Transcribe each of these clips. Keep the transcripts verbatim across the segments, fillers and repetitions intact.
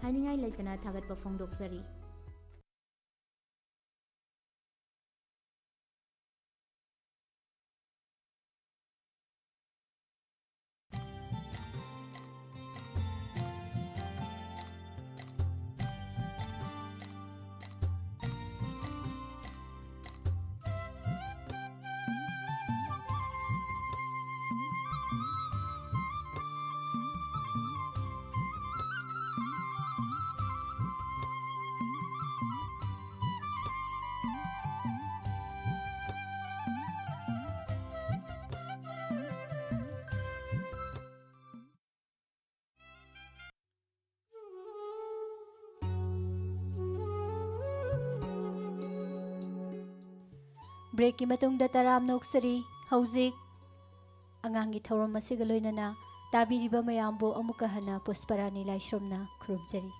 ꯍꯥꯏꯅꯤꯡꯉꯥꯏ ꯂꯩꯇꯅ ꯊꯥꯒꯠꯄ ꯐꯣꯡꯗꯣꯛꯆꯔꯤ꯫ Breakꯀꯤ ꯃꯇꯨꯡꯗ ꯇꯔꯥꯝꯅ ꯑꯣꯛꯆꯔꯤ꯫ ꯍꯧꯖꯤꯛ ꯑꯉꯥꯡꯒꯤ ꯊꯧꯔꯝ ꯑꯁꯤꯒ ꯂꯣꯏꯅꯅ ꯇꯥꯕꯤꯔꯤꯕ ꯃꯌꯥꯝꯕꯨ ꯑꯃꯨꯛꯀ ꯍꯟꯅ ꯄꯨꯁꯄꯔꯥꯅꯤ ꯂꯥꯏꯁ꯭ꯔꯝꯅ ꯈꯨꯔꯨꯝꯖꯔꯤ꯫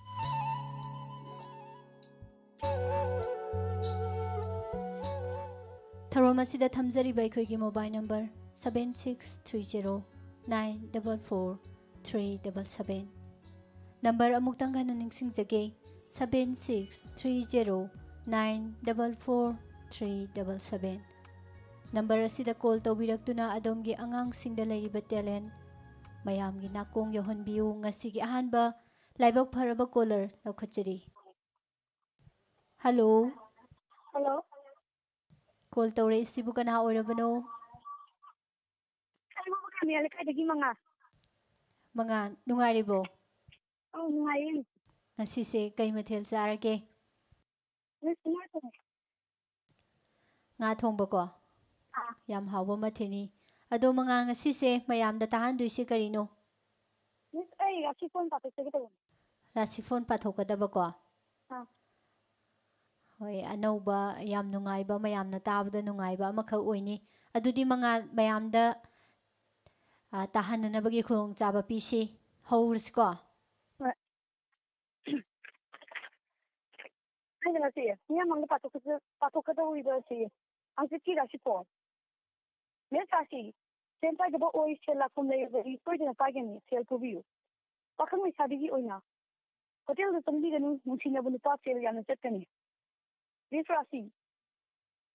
ꯊꯧꯔꯝ ꯑꯁꯤꯗ ꯊꯝꯖꯔꯤꯕ ꯑꯩꯈꯣꯏꯒꯤ mobile number seven six three zero nine double four three double seven꯫ Number ꯑꯃꯨꯛꯇꯪ ꯍꯟꯅ ꯅꯤꯡꯁꯤꯡꯖꯒꯦ, seven six three zero nine double four three double seven꯫ Number ꯑꯁꯤꯗ call ꯇꯧꯕꯤꯔꯛꯇꯨꯅ ꯑꯗꯣꯝꯒꯤ ꯑꯉꯥꯡꯁꯤꯡꯗ ꯂꯩꯔꯤꯕ talent ꯃꯌꯥꯝꯒꯤ ꯅꯥꯀꯣꯡ ꯌꯧꯍꯟꯕꯤꯌꯨ꯫ ꯉꯁꯤꯒꯤ ꯑꯍꯥꯟꯕ ꯂꯥꯏꯕꯛ ꯐꯔꯕ caller ꯂꯧꯈꯠꯆꯔꯤ꯫ Hello꯫ Hello꯫ Call ꯇꯧꯔꯛꯏꯁꯤꯕꯨ ꯀꯅꯥ ꯑꯣꯏꯔꯕꯅꯣ? ꯑꯩꯕꯨ ꯀꯥꯃꯤꯌꯥ ꯂꯩꯀꯥꯏꯗꯒꯤ ꯃꯉꯥ꯫ ꯃꯉꯥ, ꯅꯨꯡꯉꯥꯏꯔꯤꯕꯣ? ꯑꯧ, ꯅꯨꯡꯉꯥꯏꯌꯦ꯫ ꯉꯁꯤꯁꯦ ꯀꯩ ꯃꯊꯦꯜ ꯆꯥꯔꯒꯦ? ꯉꯁꯤ ꯉꯥ ꯊꯣꯡꯉꯦ꯫ ꯉꯥ ꯊꯣꯡꯕꯀꯣ? ꯑꯥ꯫ ꯌꯥꯝ ꯍꯥꯎꯕ ꯃꯊꯦꯜꯅꯤ꯫ ꯑꯗꯣ ꯃꯉꯥ, ꯉꯁꯤꯁꯦ ꯃꯌꯥꯝꯗ ꯇꯥꯍꯟꯗꯣꯏꯁꯦ ꯀꯔꯤꯅꯣ? Miss, ꯑꯩ ꯔꯥꯁꯤꯐꯣꯟ ꯄꯥꯊꯣꯛꯆꯒꯦ ꯇꯧꯕꯅꯤ꯫ ꯔꯥꯁꯤꯐꯣꯟ ꯄꯥꯊꯣꯛꯀꯗꯕꯀꯣ? ꯑꯥ꯫ ꯍꯣꯏ, ꯑꯅꯧꯕ, ꯌꯥꯝ ꯅꯨꯡꯉꯥꯏꯕ, ꯃꯌꯥꯝꯅ ꯇꯥꯕꯗ ꯅꯨꯡꯉꯥꯏꯕ ꯑꯃꯈꯛ ꯑꯣꯏꯅꯤ꯫ ꯑꯗꯨꯗꯤ ꯃꯉꯥ, ꯃꯌꯥꯝꯗ, ꯑ, ꯇꯥꯍꯟꯅꯅꯕꯒꯤ ꯈꯨꯗꯣꯡꯆꯥꯕ ꯄꯤꯁꯤ꯫ ꯍꯧꯔꯁꯤꯀꯣ? ꯍꯣꯏ꯫ ꯑꯩꯅ ꯉꯁꯤ ꯃꯤꯌꯥꯝ ꯃꯥꯡꯗ ꯄꯥꯊꯣꯛꯀꯗ-, ꯄꯥꯊꯣꯛꯀꯗꯧꯔꯤꯕ ꯑꯁꯤ ꯍꯪꯆꯤꯠꯀꯤ ꯔꯥꯁꯤꯐꯣꯟ꯫ ꯃꯦꯁ ꯔꯥꯁꯤ, ꯁꯦꯟ ꯄꯥꯏꯗꯕ ꯑꯣꯏ, ꯁꯦꯜ ꯂꯥꯛꯐꯝ ꯂꯩꯔꯕꯗꯤ ꯁꯣꯏꯗꯅ ꯄꯥꯏꯒꯅꯤ, ꯁꯦꯜ ꯄꯨꯕꯤꯌꯨ꯫ ꯄꯥꯈꯪ ꯂꯩꯁꯥꯕꯤꯒꯤ ꯑꯣꯏꯅ ꯍꯣꯇꯦꯜꯗ ꯆꯪꯕꯤꯒꯅꯨ, ꯅꯨꯡꯁꯤꯅꯕ ꯅꯨꯄꯥ ꯁꯦꯜ ꯌꯥꯝꯅ ꯆꯠꯀꯅꯤ꯫ ꯃꯦꯁ ꯔꯥꯁꯤ,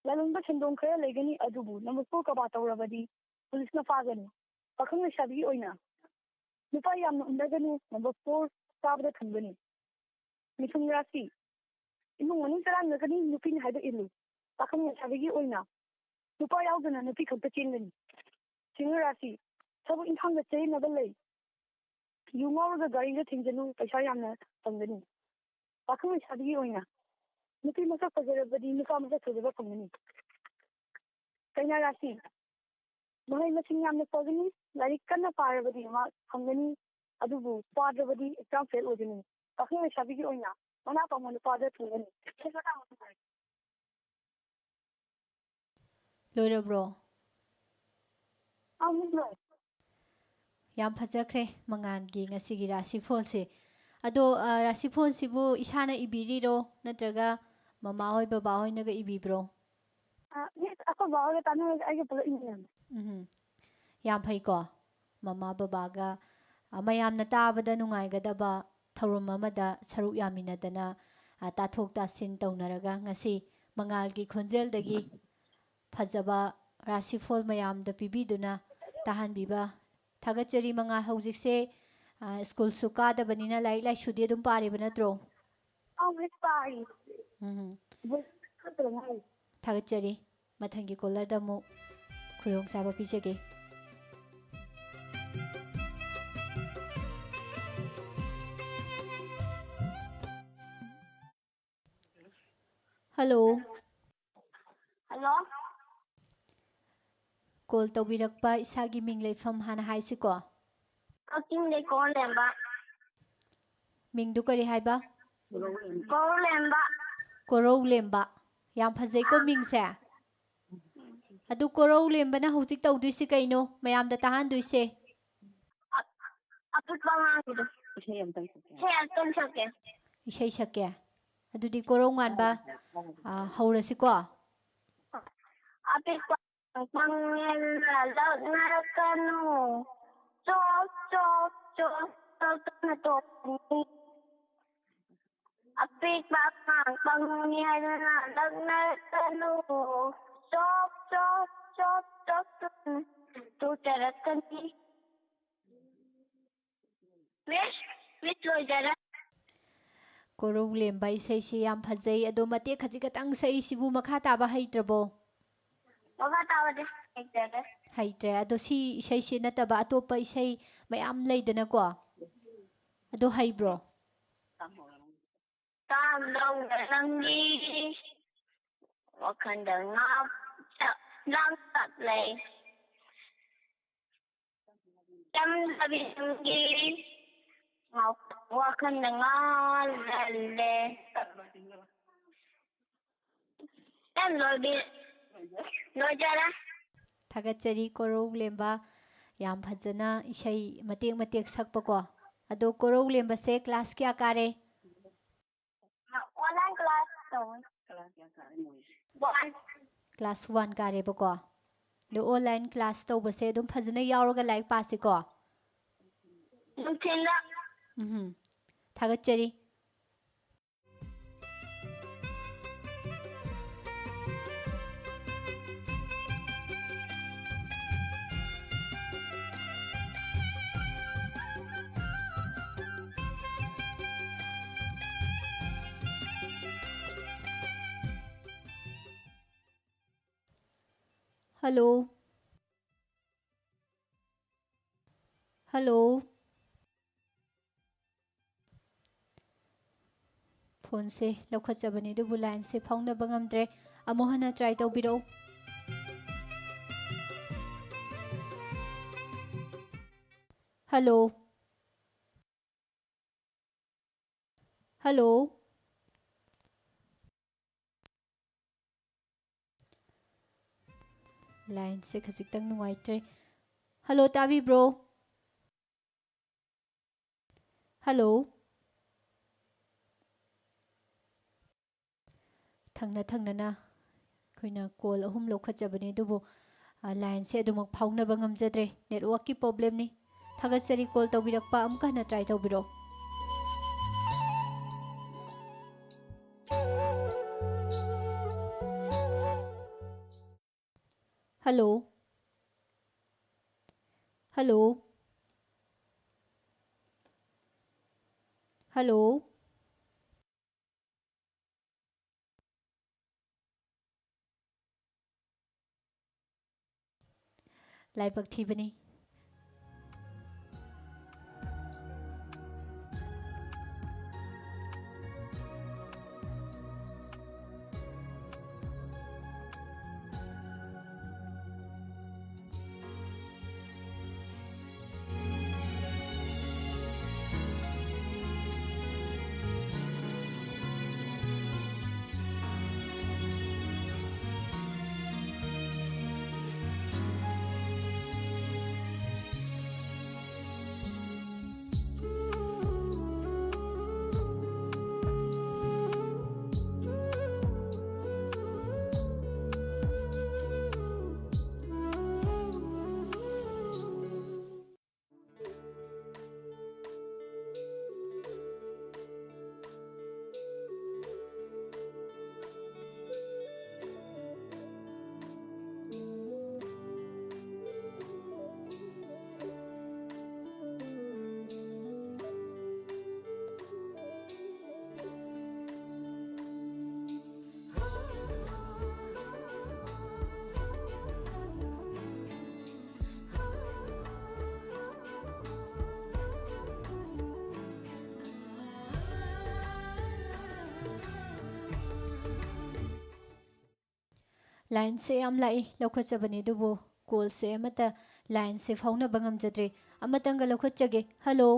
ꯂꯥꯂꯣꯡꯗ ꯁꯦꯟꯗꯣꯡ ꯈꯔ ꯂꯩꯒꯅꯤ, ꯑꯗꯨꯕꯨ ꯅꯝꯕꯔ ꯐꯣꯔ ꯀꯕꯥ ꯇꯧꯔꯕꯗꯤ ꯄꯨꯂꯤꯁꯅ ꯐꯥꯒꯅꯤ꯫ ꯄꯥꯈꯪ ꯂꯩꯁꯥꯕꯤꯒꯤ ꯑꯣꯏꯅ ꯅꯨꯄꯥ ꯌꯥꯝꯅ ꯎꯅꯒꯅꯨ, ꯅꯝꯕꯔ ꯐꯣꯔ ꯆꯥꯕꯗ ꯊꯨꯡꯒꯅꯤ꯫ ꯃꯤꯊꯨꯟ ꯔꯥꯁꯤ, ꯏꯃꯨꯡ ꯃꯅꯨꯡ ꯆꯔꯥꯡꯅꯒꯅꯤ, ꯅꯨꯄꯤꯅ ꯍꯥꯏꯕ ꯏꯜꯂꯨ꯫ ꯄꯥꯈꯪ ꯂꯩꯁꯥꯕꯤꯒꯤ ꯑꯣꯏꯅ ꯅꯨꯄꯥ ꯌꯥꯎꯗꯅ ꯅꯨꯄꯤ ꯈꯛꯇ ꯆꯦꯟꯒꯅꯤ꯫ ꯁꯤꯡꯍ ꯔꯥꯁꯤ, ꯊꯕꯛ ꯏꯪꯈꯥꯡꯗ ꯆꯌꯦꯠꯅꯕ ꯂꯩ꯫ ꯌꯨ ꯉꯥꯎꯔꯒ ꯒꯥꯔꯤꯗ ꯊꯦꯡꯖꯤꯜꯂꯨ, ꯄꯩꯁꯥ ꯌꯥꯝꯅ ꯐꯪꯒꯅꯤ꯫ ꯄꯥꯈꯪ ꯂꯩꯁꯥꯕꯤꯒꯤ ꯑꯣꯏꯅ ꯅꯨꯄꯤ ꯃꯁꯛ ꯐꯖꯔꯕꯗꯤ ꯅꯨꯄꯥ ꯃꯁꯛ ꯐꯖꯕ ꯐꯪꯒꯅꯤ꯫ ꯀꯩꯅꯥ ꯔꯥꯁꯤ, ꯃꯍꯩ ꯃꯁꯤꯡ ꯌꯥꯝꯅ ꯐꯒꯅꯤ, ꯂꯥꯏꯔꯤꯛ ꯀꯟꯅ ꯄꯥꯔꯕꯗꯤ ꯃꯥ ꯐꯪꯒꯅꯤ, ꯑꯗꯨꯕꯨ ꯄꯥꯗ꯭ꯔꯕꯗꯤ ꯑꯦꯛꯖꯥꯝ ꯐꯦꯜ ꯑꯣꯏꯒꯅꯤ꯫ ꯄꯥꯈꯪ ꯂꯩꯁꯥꯕꯤꯒꯤ ꯑꯣꯏꯅ ꯃꯅꯥ ꯄꯪꯕ ꯅꯨꯄꯥꯗ ꯊꯨꯡꯒꯅꯤ꯫ ꯂꯣꯏꯔꯕ꯭ꯔꯣ? ꯑꯥ, ꯃꯤꯁ ꯂꯣꯏꯔꯦ꯫ ꯌꯥꯝ ꯐꯖꯈ꯭ꯔꯦ ꯃꯉꯥꯜꯒꯤ ꯉꯁꯤꯒꯤ ꯔꯥꯁꯤꯐꯣꯜꯁꯦ꯫ ꯑꯗꯣ, ꯑ, ꯔꯥꯁꯤꯐꯣꯜꯁꯤꯕꯨ ꯏꯁꯥꯅ ꯏꯕꯤꯔꯤꯔꯣ, ꯅꯠꯇ꯭ꯔꯒ ꯃꯃꯥ ꯍꯣꯏ, ꯕꯕꯥ ꯍꯣꯏꯅꯒ ꯏꯕꯤꯕ꯭ꯔꯣ? ꯑ, ꯃꯤꯁ, ꯑꯩꯈꯣꯏ ꯕꯥ ꯍꯣꯏꯒ ꯇꯥꯟꯅꯔꯒ ꯑꯩꯒ ꯄꯨꯂꯞ ꯏꯃꯤꯟꯅꯕꯅꯦ꯫ ꯎꯝ, ꯌꯥꯝ ꯐꯩꯀꯣ꯫ ꯃꯃꯥ ꯕꯕꯥꯒ, ꯑ, ꯃꯌꯥꯝꯅ ꯇꯥꯕꯗ ꯅꯨꯡꯉꯥꯏꯒꯗꯕ ꯊꯧꯔꯝ ꯑꯃꯗ ꯁꯔꯨꯛ ꯌꯥꯃꯤꯟꯅꯗꯅ, ꯑ, ꯇꯥꯊꯣꯛ ꯇꯥꯁꯤꯟ ꯇꯧꯅꯔꯒ ꯉꯁꯤ ꯃꯉꯥꯜꯒꯤ ꯈꯣꯟꯖꯦꯜꯗꯒꯤ ꯐꯖꯕ ꯔꯥꯁꯤꯐꯣꯜ ꯃꯌꯥꯝꯗ ꯄꯤꯕꯤꯗꯨꯅ ꯇꯥꯍꯟꯕꯤꯕ ꯊꯥꯒꯠꯆꯔꯤ꯫ ꯃꯉꯥꯜ ꯍꯧꯖꯤꯛꯁꯦ, ꯑ, ꯁ꯭ꯀꯨꯜꯁꯨ ꯀꯥꯗꯕꯅꯤꯅ ꯂꯥꯏꯔꯤꯛ ꯂꯥꯏꯁꯨꯗꯤ ꯑꯗꯨꯝ ꯄꯥꯔꯤꯕ ꯅꯠꯇ꯭ꯔꯣ? ꯑꯧ, ꯃꯤꯁ, ꯄꯥꯔꯤ꯫ ꯎꯝ꯫ ꯕꯨꯛ ꯈꯛꯇ ꯉꯥꯏꯔꯤ꯫ ꯊꯥꯒꯠꯆꯔꯤ꯫ ꯃꯊꯪꯒꯤ ꯀꯣꯂꯔꯗ ꯑꯃꯨꯛ ꯈꯨꯗꯣꯡꯆꯥꯕ ꯄꯤꯖꯒꯦ꯫ ꯍꯜꯂꯣ꯫ ꯍꯜꯂꯣ꯫ ꯀꯣꯜ ꯇꯧꯕꯤꯔꯛꯄ ꯏꯁꯥꯒꯤ ꯃꯤꯡ ꯂꯩꯐꯝ ꯍꯥꯟꯅ ꯍꯥꯏꯁꯤꯀꯣ꯫ ꯀꯛꯆꯤꯡꯗꯩ ꯀꯣꯔꯧꯂꯦꯝꯕ꯫ ꯃꯤꯡꯗꯨ ꯀꯔꯤ ꯍꯥꯏꯕ? ꯀꯣꯔꯧꯂꯦꯝꯕ꯫ ꯀꯣꯔꯧꯂꯦꯝꯕ꯫ ꯌꯥꯝ ꯐꯖꯩꯀꯣ ꯑꯥ꯫ ꯃꯤꯡꯁꯦ꯫ ꯑꯗꯨ ꯀꯣꯔꯧꯂꯦꯝꯕꯅ ꯍꯧꯖꯤꯛ ꯇꯧꯗꯣꯏꯁꯤ ꯀꯩꯅꯣ? ꯃꯌꯥꯝꯗ ꯇꯥꯍꯟꯗꯣꯏꯁꯦ꯫ ꯑ-, ꯑꯄꯤꯛꯄ ꯑꯉꯥꯡꯒꯤꯗꯣ꯫ ꯏꯁꯩ ꯑꯝꯇꯪ ꯁꯛꯀꯦ꯫ ꯏꯁꯩ ꯑꯝꯇꯪ ꯁꯛꯀꯦ꯫ ꯏꯁꯩ ꯁꯛꯀꯦ? ꯑꯗꯨꯗꯤ ꯀꯣꯔꯧꯉꯥꯟꯕ, ꯑꯥ, ꯍꯧꯔꯁꯤꯀꯣ꯫ ꯑꯄꯤꯛꯄ ꯃꯪꯉꯦꯜꯅ ꯂꯛꯅꯔꯛꯀꯅꯨ꯫ ꯆꯣꯞ, ꯆꯣꯞ, ꯆꯣꯞ, ꯆꯣꯞꯇꯅ ꯇꯣꯛꯀꯅꯤ꯫ ꯄꯤꯛꯄ ꯑꯉꯥꯡ ꯄꯪꯉꯤ ꯍꯥꯏꯗꯨꯅ ꯂꯛꯅꯔꯛꯀꯅꯨ꯫ ꯆꯣꯞ, ꯆꯣꯞ, ꯆꯣꯞ, ꯆꯣꯞ, ꯆꯣꯞ ꯇꯨꯖꯔꯛꯀꯅꯤ꯫ ꯃꯤꯁ, ꯃꯤꯁ ꯂꯣꯏꯖꯔꯦ꯫ ꯀꯣꯔꯧ ꯂꯦꯝꯕ ꯏꯁꯩꯁꯤ ꯌꯥꯝ ꯐꯖꯩ, ꯑꯗꯣ ꯃꯇꯦꯛ ꯈꯖꯤꯛ ꯈꯛꯇꯪ ꯁꯛꯏꯁꯤꯕꯨ ꯃꯈꯥ ꯇꯥꯕ ꯍꯩꯇ꯭ꯔꯕꯣ? ꯃꯈꯥ ꯇꯥꯕꯗꯤ ꯍꯩꯖꯔꯦ꯫ ꯍꯩꯇ꯭ꯔꯦ꯫ ꯑꯗꯣ ꯁꯤ ꯏꯁꯩꯁꯤ ꯅꯠꯇꯕ ꯑꯇꯣꯞꯄ ꯏꯁꯩ ꯃꯌꯥꯝ ꯂꯩꯗꯅꯀꯣ? ꯑꯗꯣ ꯍꯩꯕ꯭ꯔꯣ? ꯇꯥꯡꯗꯧꯅ ꯅꯪꯒꯤ ꯋꯥꯈꯜꯗ ꯉꯥꯎ-, ꯆ-, ꯂꯥꯡꯇꯛ ꯂꯩ꯫ ꯆꯝꯂꯕꯤ ꯅꯪꯒꯤ ꯉꯥꯎ-, ꯋꯥꯈꯜꯗ ꯉꯥꯎꯍꯜꯂꯦ꯫ ꯌꯥꯝ ꯂꯣꯏꯕꯤ-, ꯂꯣꯏꯖꯔꯦ꯫ ꯊꯥꯒꯠꯆꯔꯤ ꯀꯣꯔꯧ ꯂꯦꯝꯕ, ꯌꯥꯝ ꯐꯖꯅ ꯏꯁꯩ ꯃꯇꯦꯛ ꯃꯇꯦꯛ ꯁꯛꯄꯀꯣ꯫ ꯑꯗꯣ ꯀꯣꯔꯧ ꯂꯦꯝꯕꯁꯦ class ꯀꯌꯥ ꯀꯥꯔꯦ? Online class ꯇꯧꯋꯦ꯫ One꯫ Class one ꯀꯥꯔꯦꯕꯀꯣ꯫ ꯑꯗꯣ online class ꯇꯧꯕꯁꯦ ꯑꯗꯨꯝ ꯐꯖꯅ ꯌꯥꯎꯔꯒ ꯂꯥꯏꯔꯤꯛ ꯄꯥꯁꯤꯀꯣ꯫ ꯅꯨꯡꯊꯤꯜꯗ꯫ ꯎꯝ꯫ ꯊꯥꯒꯠꯆꯔꯤ꯫ Hello? Hello? Phoneꯁꯦ ꯂꯧꯈꯠꯆꯕꯅꯤ, ꯑꯗꯨꯕꯨ lineꯁꯦ ꯐꯥꯎꯅꯕ ꯉꯝꯗ꯭ꯔꯦ꯫ ꯑꯃꯨꯛ ꯍꯟꯅ try ꯇꯧꯕꯤꯔꯛꯎ꯫ Hello? Hello? Lineꯁꯦ ꯈꯖꯤꯛꯇꯪ ꯅꯨꯡꯉꯥꯏꯇ꯭ꯔꯦ꯫ Hello, ꯇꯥꯕꯤꯕ꯭ꯔꯣ? Hello? ꯊꯪꯅ ꯊꯪꯅꯅ ꯑꯩꯈꯣꯏꯅ call ꯑꯍꯨꯝ ꯂꯧꯈꯠꯆꯕꯅꯤ, ꯑꯗꯨꯕꯨ, ꯑ, lineꯁꯦ ꯑꯗꯨꯃꯛ ꯐꯥꯎꯅꯕ ꯉꯝꯖꯗ꯭ꯔꯦ꯫ Networkꯀꯤ problemꯅꯤ꯫ ꯊꯥꯒꯠꯆꯔꯤ call ꯇꯧꯕꯤꯔꯛꯄ꯫ ꯑꯃꯨꯛꯀ ꯍꯟꯅ try ꯇꯧꯕꯤꯔꯛꯑꯣ꯫ Hello? Hello? Hello? ꯂꯥꯏꯕꯛ ꯊꯤꯕꯅꯤ꯫ Lineꯁꯦ ꯌꯥꯝ ꯂꯥꯛꯏ, ꯂꯧꯈꯠꯆꯕꯅꯤ, ꯑꯗꯨꯕꯨ callꯁꯦ ꯑꯃꯠꯇ, lineꯁꯦ ꯐꯥꯎꯅꯕ ꯉꯝꯖꯗ꯭ꯔꯦ꯫ ꯑꯃꯇꯪꯒ ꯂꯧꯈꯠꯆꯒꯦ꯫ Hello?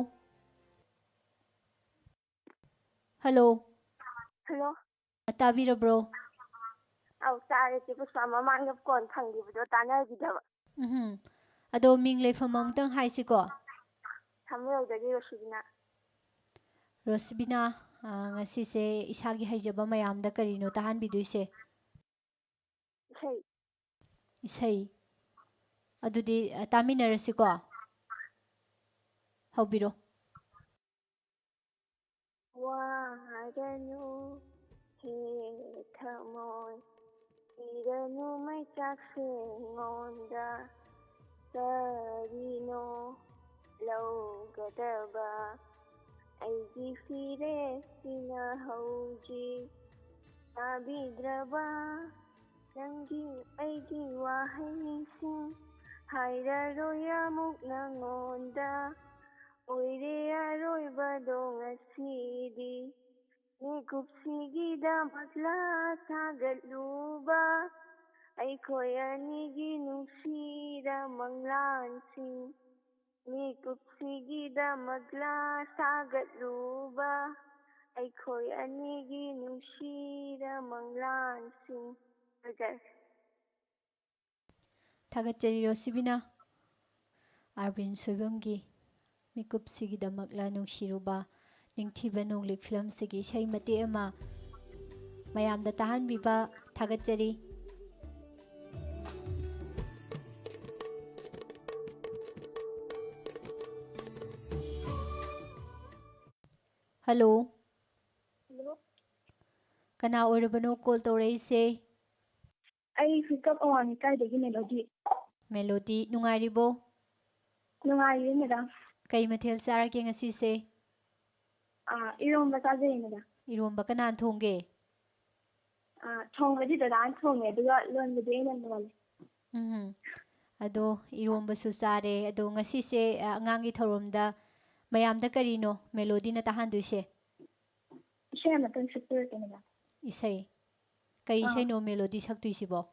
Hello? Hello? ꯇꯥꯕꯤꯔꯕ꯭ꯔꯣ? ꯑꯧ, ꯇꯥꯔꯦ, ꯆꯦ ꯄꯨꯁꯄꯥ꯫ ꯃꯃꯥꯡꯗ ꯀꯣꯟ ꯐꯪꯈꯤꯕꯗꯣ ꯇꯥꯟꯅꯈꯤꯗꯕ꯫ ꯎꯝꯍꯨꯝ꯫ ꯑꯗꯣ ꯃꯤꯡ ꯂꯩꯐꯝ ꯑꯃꯨꯛꯇꯪ ꯍꯥꯏꯁꯤꯀꯣ? ꯁꯥꯃꯨꯔꯧꯗꯒꯤ ꯔꯣꯁꯤꯕꯤꯅꯥ꯫ ꯔꯣꯁꯤꯕꯤꯅꯥ, ꯑ, ꯉꯁꯤꯁꯦ ꯏꯁꯥꯒꯤ ꯍꯩꯖꯕ ꯃꯌꯥꯝꯗ ꯀꯔꯤꯅꯣ ꯇꯥꯍꯟꯕꯤꯗꯣꯏꯁꯦ? ꯏꯁꯩ꯫ ꯏꯁꯩ꯫ ꯑꯗꯨꯗꯤ, ꯑ, ꯇꯥꯃꯤꯟꯅꯔꯁꯤꯀꯣ? ꯍꯧꯕꯤꯔꯣ꯫ ꯋꯥꯔꯅꯨ ꯍꯦ ꯊꯃꯣꯏ, ꯄꯤꯔꯅꯨ ꯃꯩꯆꯥꯛꯁꯦ ꯑꯩꯉꯣꯟꯗ꯫ ꯀꯔꯤꯅꯣ ꯂꯧꯒꯗꯕ? ꯑꯩꯒꯤ ꯐꯤꯔꯦꯞꯁꯤꯅ ꯍꯧꯖꯤꯛ ꯇꯥꯕꯤꯗ꯭ꯔꯕ? ꯅꯪꯒꯤ ꯑꯩꯒꯤ ꯋꯥꯍꯩꯁꯤꯡ ꯍꯥꯏꯔꯔꯣꯏ ꯑꯃꯨꯛ ꯅꯉꯣꯟꯗ꯫ ꯑꯣꯏꯔꯦ ꯑꯔꯣꯏꯕꯗꯣ ꯉꯁꯤꯗꯤ꯫ ꯃꯤꯀꯨꯞꯁꯤꯒꯤꯗꯃꯛꯂꯥ ꯁꯥꯒꯠꯂꯨꯕ ꯑꯩꯈꯣꯏ ꯑꯅꯤꯒꯤ ꯅꯨꯡꯁꯤꯔ ꯃꯪꯂꯥꯟꯁꯤꯡ? ꯃꯤꯀꯨꯞꯁꯤꯒꯤꯗꯃꯛꯂꯥ ꯁꯥꯒꯠꯂꯨꯕ ꯑꯩꯈꯣꯏ ꯑꯅꯤꯒꯤ ꯅꯨꯡꯁꯤꯔ ꯃꯪꯂꯥꯟꯁꯤꯡ? ꯐꯖꯔꯦ꯫ ꯊꯥꯒꯠꯆꯔꯤ ꯔꯣꯁꯤꯕꯤꯅꯥ꯫ ꯑꯥꯔꯕꯤꯟ ꯁꯣꯏꯕꯝꯒꯤ ꯃꯤꯀꯨꯞꯁꯤꯒꯤꯗꯃꯛꯂ ꯅꯨꯡꯁꯤꯔꯨꯕ, ꯅꯤꯡꯊꯤꯕ ꯅꯣꯡꯂꯤꯛ ꯐꯤꯂꯝꯁꯤꯒꯤ ꯏꯁꯩ ꯃꯇꯦꯛ ꯑꯃ ꯃꯌꯥꯝꯗ ꯇꯥꯍꯟꯕꯤꯕ ꯊꯥꯒꯠꯆꯔꯤ꯫ ꯍꯜꯂꯣ꯫ ꯍꯜꯂꯣ꯫ ꯀꯅꯥ ꯑꯣꯏꯔꯕꯅꯣ ꯀꯣꯜ ꯇꯧꯔꯛꯏꯁꯦ? ꯑꯩ ꯍꯨꯏꯀꯞ ꯑꯋꯥꯡ ꯂꯩꯀꯥꯏꯗꯒꯤ ꯃꯦꯂꯣꯗꯤ꯫ ꯃꯦꯂꯣꯗꯤ, ꯅꯨꯡꯉꯥꯏꯔꯤꯕꯣ? ꯅꯨꯡꯉꯥꯏꯔꯤꯌꯦ, ꯃꯦꯗꯥꯝ꯫ ꯀꯩ ꯃꯊꯦꯜ ꯆꯥꯔꯒꯦ ꯉꯁꯤꯁꯦ? ꯑꯥ, ꯏꯔꯣꯝꯕ ꯆꯥꯖꯩꯌꯦ, ꯃꯦꯗꯥꯝ꯫ ꯏꯔꯣꯝꯕ ꯀꯅꯥꯅ ꯊꯣꯡꯒꯦ? ꯑꯥ, ꯊꯣꯡꯕꯗꯤ ꯗꯗꯥꯅ ꯊꯣꯡꯉꯦ, ꯑꯗꯨꯒ ꯂꯣꯟꯕꯗꯤ ꯑꯩꯅ ꯂꯣꯜꯂꯦ꯫ ꯎꯝ꯫ ꯑꯗꯣ ꯏꯔꯣꯝꯕꯁꯨ ꯆꯥꯔꯦ꯫ ꯑꯗꯣ ꯉꯁꯤꯁꯦ, ꯑ, ꯑꯉꯥꯡꯒꯤ ꯊꯧꯔꯝꯗ ꯃꯌꯥꯝꯗ ꯀꯔꯤꯅꯣ ꯃꯦꯂꯣꯗꯤꯅ ꯇꯥꯍꯟꯗꯣꯏꯁꯦ? ꯏꯁꯩ ꯑꯃꯇꯪ ꯁꯛꯄꯤꯔꯛꯀꯦ, ꯃꯦꯗꯥꯝ꯫ ꯏꯁꯩ? ꯀꯩ ꯑꯥ꯫ ꯏꯁꯩꯅꯣ ꯃꯦꯂꯣꯗꯤ ꯁꯛꯇꯣꯏꯁꯤꯕꯣ?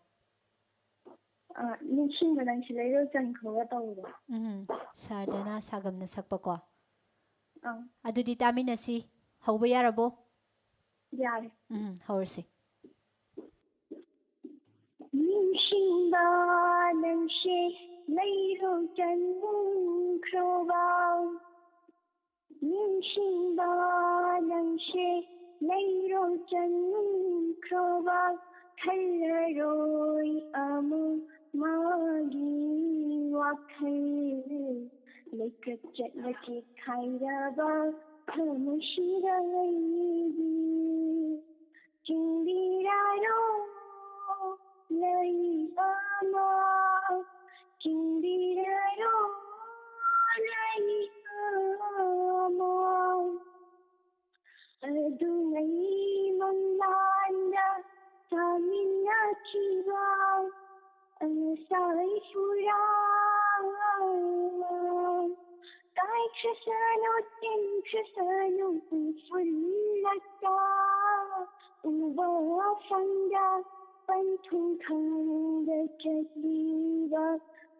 ꯑꯥ, ꯅꯤꯡꯁꯤꯡꯕ ꯅꯪꯁꯤ ꯂꯩꯔꯣꯜ ꯆꯟꯈ꯭ꯔꯣꯒ ꯇꯧꯕꯗꯣ꯫ ꯎꯝ, ꯁꯥꯔꯗꯅ ꯁꯥꯒꯝꯅ ꯁꯛꯄꯀꯣ꯫ ꯑꯥ꯫ ꯑꯗꯨꯗꯤ ꯇꯥꯃꯤꯟꯅꯁꯤ꯫ ꯍꯧꯕ ꯌꯥꯔꯕꯣ? ꯌꯥꯔꯦ꯫ ꯎꯝ, ꯍꯧꯔꯁꯤ꯫ ꯅꯤꯡꯁꯤꯡꯕ ꯅꯪꯁꯦ ꯂꯩꯔꯣꯜ ꯆꯟꯈ꯭ꯔꯣꯕ꯫ ꯅꯤꯡꯁꯤꯡꯕ ꯅꯪꯁꯦ ꯂꯩꯔꯣꯜ ꯆꯟꯈ꯭ꯔꯣꯕ, ꯈꯜꯂꯔꯣꯏ ꯑꯃꯨꯛ ꯃꯥꯒꯤ ꯋꯥꯈꯜ꯫ ꯂꯩꯀꯠ ꯆꯠꯂ ꯆꯤꯛꯈꯥꯏꯔꯕ ꯊꯃꯣꯏꯁꯤꯗ ꯑꯩꯗꯤ ꯆꯤꯡꯕꯤꯔꯔꯣ꯫ ꯑꯗꯨꯉꯩ ꯃꯪꯂꯥꯟꯗ ꯆꯥꯃꯤꯟꯅꯈꯤꯕ ꯉꯁꯥꯏ ꯄꯨꯔꯥ ꯀꯥꯏꯈ꯭ꯔꯁꯅꯨ, ꯇꯤꯟꯈ꯭ꯔꯁꯅꯨ ꯎꯐꯨꯜꯂꯛꯇ ꯎꯕ ꯐꯪꯗ ꯄꯟꯊꯨꯡ ꯈꯪꯗ ꯆꯠꯂꯤꯕ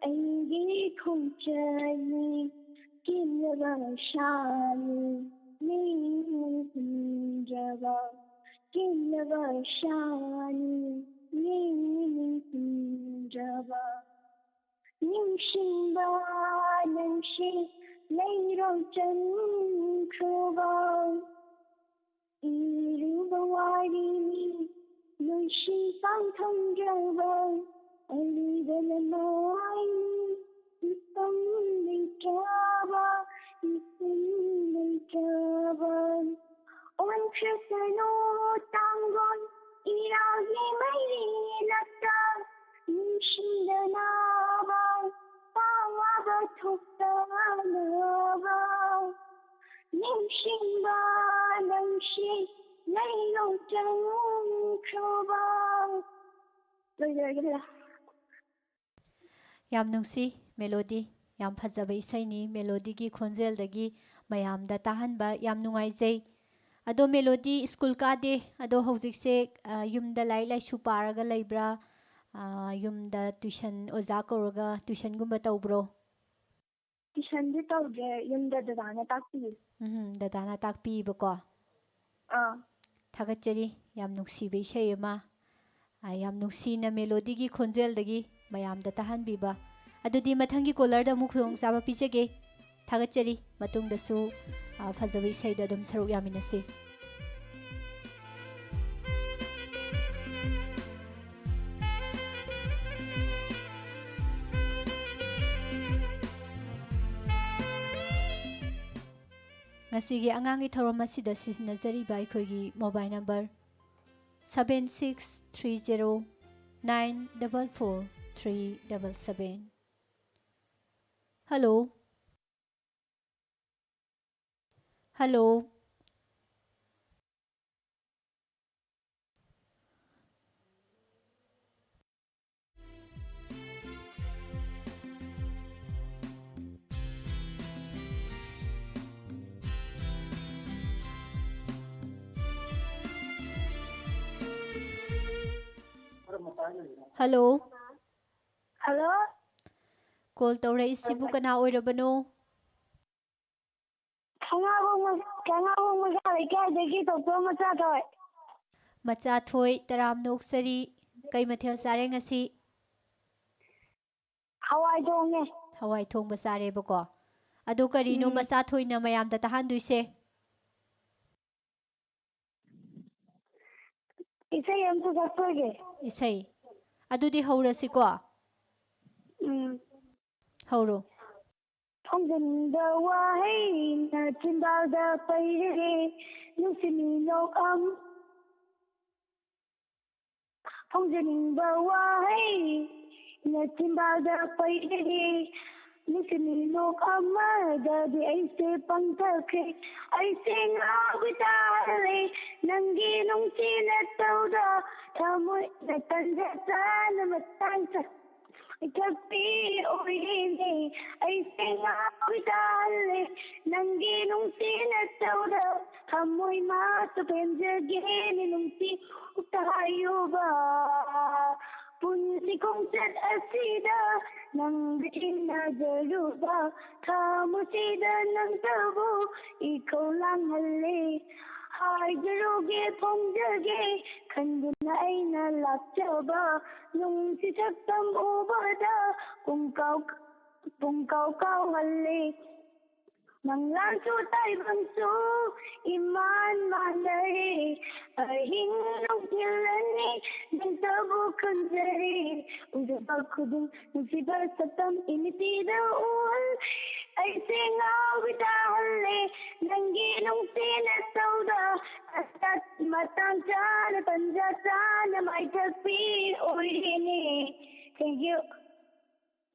ꯑꯩꯒꯤ ꯈꯣꯡꯆꯠꯅꯤ꯫ ꯀꯤꯜꯂꯕ ꯁꯥꯅꯤ ꯅꯤꯡꯍꯨꯝꯗ꯭ꯔꯕ, ꯀꯤꯜꯂꯕ ꯁꯥꯅꯤ ꯅꯤꯡꯍꯨꯝꯗ꯭ꯔꯕ꯫ ꯅꯤꯡꯁꯤꯡꯕ ꯅꯪꯁꯤ ꯂꯩꯔꯣꯜ ꯆꯟꯈ꯭ꯔꯕ ꯏꯔꯨꯕ ꯋꯥꯔꯤꯅꯤ, ꯅꯨꯡꯁꯤ ꯄꯥꯡꯊꯝꯗ꯭ꯔꯕ ꯑꯔꯤꯕ ꯂꯃꯥꯏꯅꯤ, ꯏꯄꯪ ꯂꯩꯇ꯭ꯔꯕ, ꯏꯄꯪ ꯂꯩꯇ꯭ꯔꯕ꯫ ꯑꯣꯟꯈ꯭ꯔꯁꯅꯨ ꯇꯥꯡꯒꯣꯜ ꯏꯔꯥꯜꯒꯤ ꯃꯩꯔꯤꯂꯛꯇ, ꯅꯤꯡꯁꯤꯡꯗꯅꯕ ꯄꯥꯋꯥꯕ ꯊꯣꯛꯇꯅꯕ꯫ ꯅꯤꯡꯁꯤꯡꯕ ꯅꯪꯁꯤ ꯂꯩꯔꯣꯜ ꯆꯟꯈ꯭ꯔꯕ꯫ ꯂꯣꯏꯖꯔꯒꯦ, ꯃꯦꯗꯥꯝ꯫ ꯌꯥꯝ ꯅꯨꯡꯁꯤ, ꯃꯦꯂꯣꯗꯤ꯫ ꯌꯥꯝ ꯐꯖꯕ ꯏꯁꯩꯅꯤ꯫ ꯃꯦꯂꯣꯗꯤꯒꯤ ꯈꯣꯟꯖꯦꯜꯗꯒꯤ ꯃꯌꯥꯝꯗ ꯇꯥꯍꯟꯕ ꯌꯥꯝ ꯅꯨꯡꯉꯥꯏꯖꯩ꯫ ꯑꯗꯣ ꯃꯦꯂꯣꯗꯤ ꯁ꯭ꯀꯨꯜ ꯀꯥꯗꯦ꯫ ꯑꯗꯣ ꯍꯧꯖꯤꯛꯁꯦ, ꯑ, ꯌꯨꯝꯗ ꯂꯥꯏꯔꯤꯛ ꯂꯥꯏꯁꯨ ꯄꯥꯔꯒ ꯂꯩꯕ꯭ꯔꯥ? ꯑ, ꯌꯨꯝꯗ ꯇ꯭ꯌꯨꯁꯟ ꯑꯣꯖꯥ ꯀꯧꯔꯒ ꯇ꯭ꯌꯨꯁꯟꯒꯨꯝꯕ ꯇꯧꯕ꯭ꯔꯣ? ꯇ꯭ꯌꯨꯁꯟꯗꯤ ꯇꯧꯗ꯭ꯔꯦ, ꯌꯨꯝꯗ ꯗꯗꯥꯅ ꯇꯥꯛꯄꯤꯌꯦ꯫ ꯎꯝ, ꯗꯗꯥꯅ ꯇꯥꯛꯄꯤꯕꯀꯣ꯫ ꯑꯥ꯫ ꯊꯥꯒꯠꯆꯔꯤ, ꯌꯥꯝ ꯅꯨꯡꯁꯤꯕ ꯏꯁꯩ ꯑꯃ꯫ ꯑ, ꯌꯥꯝ ꯅꯨꯡꯁꯤꯅ ꯃꯦꯂꯣꯗꯤꯒꯤ ꯈꯣꯟꯖꯦꯜꯗꯒꯤ ꯃꯌꯥꯝꯗ ꯇꯥꯍꯟꯕꯤꯕ꯫ ꯑꯗꯨꯗꯤ ꯃꯊꯪꯒꯤ ꯀꯣꯂꯔꯗ ꯑꯃꯨꯛ ꯈꯨꯗꯣꯡꯆꯥꯕ ꯄꯤꯖꯒꯦ꯫ ꯊꯥꯒꯠꯆꯔꯤ꯫ ꯃꯇꯨꯡꯗꯁꯨ, ꯑ, ꯐꯖꯕ ꯏꯁꯩꯗ ꯑꯗꯨꯝ ꯁꯔꯨꯛ ꯌꯥꯃꯤꯟꯅꯁꯤ꯫ ꯉꯁꯤꯒꯤ ꯑꯉꯥꯡꯒꯤ ꯊꯧꯔꯝ ꯑꯁꯤꯗ ꯁꯤꯖꯤꯟꯅꯖꯔꯤꯕ ꯑꯩꯈꯣꯏꯒꯤ mobile number seven six three zero nine double four three double seven꯫ Hello? Hello? Hello. Hello. Call ꯇꯧꯔꯛꯏꯁꯤꯕꯨ ꯀꯅꯥ ꯑꯣꯏꯔꯕꯅꯣ? ꯈꯉꯥꯕꯣꯡ ꯃ-, ꯈꯉꯥꯕꯣꯡ ꯃꯆꯥ ꯂꯩꯀꯥꯏꯗꯒꯤ ꯇꯣꯞꯇꯣ ꯃꯆꯥ ꯊꯣꯏ꯫ ꯃꯆꯥ ꯊꯣꯏ, ꯇꯔꯥꯝꯅ ꯑꯣꯛꯆꯔꯤ꯫ ꯀꯩ ꯃꯊꯦꯜ ꯆꯥꯔꯦ ꯉꯁꯤ? ꯍꯋꯥꯏ ꯊꯣꯡꯉꯦ꯫ ꯍꯋꯥꯏ ꯊꯣꯡꯕ ꯆꯥꯔꯦꯕꯀꯣ꯫ ꯑꯗꯣ ꯀꯔꯤꯅꯣ ꯎꯝ꯫ ꯃꯆꯥ ꯊꯣꯏꯅ ꯃꯌꯥꯝꯗ ꯇꯥꯍꯟꯗꯣꯏꯁꯦ? ꯏꯁꯩ ꯑꯝꯇ ꯁꯛꯆꯒꯦ꯫ ꯏꯁꯩ꯫ ꯑꯗꯨꯗꯤ ꯍꯧꯔꯁꯤꯀꯣ꯫ ꯎꯝ꯫ ꯍꯧꯔꯣ꯫ ꯐꯣꯡꯖꯅꯤꯡꯕ ꯋꯥꯍꯩꯅ ꯆꯤꯟꯕꯥꯜꯗ ꯄꯩꯔꯦ, ꯅꯨꯡꯁꯤ ꯃꯤꯅꯣꯛ ꯑꯃ꯫ ꯐꯣꯡꯖꯅꯤꯡꯕ ꯋꯥꯍꯩꯅ ꯆꯤꯟꯕꯥꯜꯗ ꯄꯩꯔꯦ, ꯅꯨꯡꯁꯤ ꯃꯤꯅꯣꯛ ꯑꯃꯗꯗꯤ ꯑꯩꯁꯦ ꯄꯪꯊꯈ꯭ꯔꯦ꯫ ꯑꯩꯁꯦ ꯉꯥꯎꯕꯤ ꯇꯥꯔꯦ ꯅꯪꯒꯤ ꯅꯨꯡꯁꯤ ꯅꯇꯧꯗ, ꯊꯃꯣꯏꯅ ꯇꯟꯖꯥ ꯆꯥꯅ ꯃꯇꯥꯡ ꯆꯥ-, ꯏꯊꯛꯄꯤ ꯑꯣꯏꯔꯦꯅꯦ꯫ ꯑꯩꯁꯦ ꯉꯥꯎꯕꯤ ꯇꯥꯔꯦ ꯅꯪꯒꯤ ꯅꯨꯡꯁꯤ ꯅꯇꯧꯗ, ꯊꯃꯣꯏ ꯃꯥꯁꯨ ꯄꯦꯟꯖꯒꯦꯅꯦ ꯅꯨꯡꯁꯤ ꯎꯛꯇ ꯍꯥꯏꯌꯨꯕ꯫ ꯄꯨꯟꯁꯤ ꯈꯣꯡꯆꯠ ꯑꯁꯤꯗ ꯅꯪꯒ ꯊꯦꯡꯅꯖꯔꯨꯕ, ꯊꯃꯣꯏꯁꯤꯗ ꯅꯪꯇꯕꯨ ꯏꯈꯧ ꯂꯥꯡꯍꯜꯂꯦ꯫ ꯍꯥꯏꯖꯔꯨꯒꯦ ꯐꯣꯡꯖꯒꯦ ꯈꯟꯗꯨꯅ ꯑꯩꯅ ꯂꯥꯛꯆꯕ, ꯅꯨꯡꯁꯤ ꯁꯛꯇꯝ ꯎꯕꯗ ꯄꯨꯡꯀꯥꯎ, ꯄꯨꯡꯀꯥꯎ ꯀꯥꯎꯍꯜꯂꯦ꯫ ꯃꯪꯂꯥꯟꯁꯨ ꯇꯥꯏꯕꯪꯁꯨ ꯏꯃꯥꯟ ꯃꯥꯟꯅꯔꯦ꯫ ꯑꯍꯤꯡ ꯅꯨꯡꯊꯤꯜ ꯑꯅꯤ ꯅꯪꯇꯕꯨ ꯈꯟꯖꯔꯦ꯫ ꯎꯖꯕ ꯈꯨꯗꯤꯡ ꯅꯨꯡꯁꯤꯕ ꯁꯛꯇꯝ ꯏꯃꯤꯠꯁꯤꯗ ꯎꯍꯜ-, ꯑꯩꯁꯦ ꯉꯥꯎꯕꯤ ꯇꯥꯍꯜꯂꯦ ꯅꯪꯒꯤ ꯅꯨꯡꯁꯤ ꯅꯇꯧꯗ꯫ ꯑꯁꯠ ꯃꯇꯥꯡ ꯆꯥꯅ ꯇꯟꯖꯥ ꯆꯥꯅ ꯃꯥꯏꯊꯛꯄꯤ ꯑꯣꯏꯔꯦꯅꯦ꯫ Thank you꯫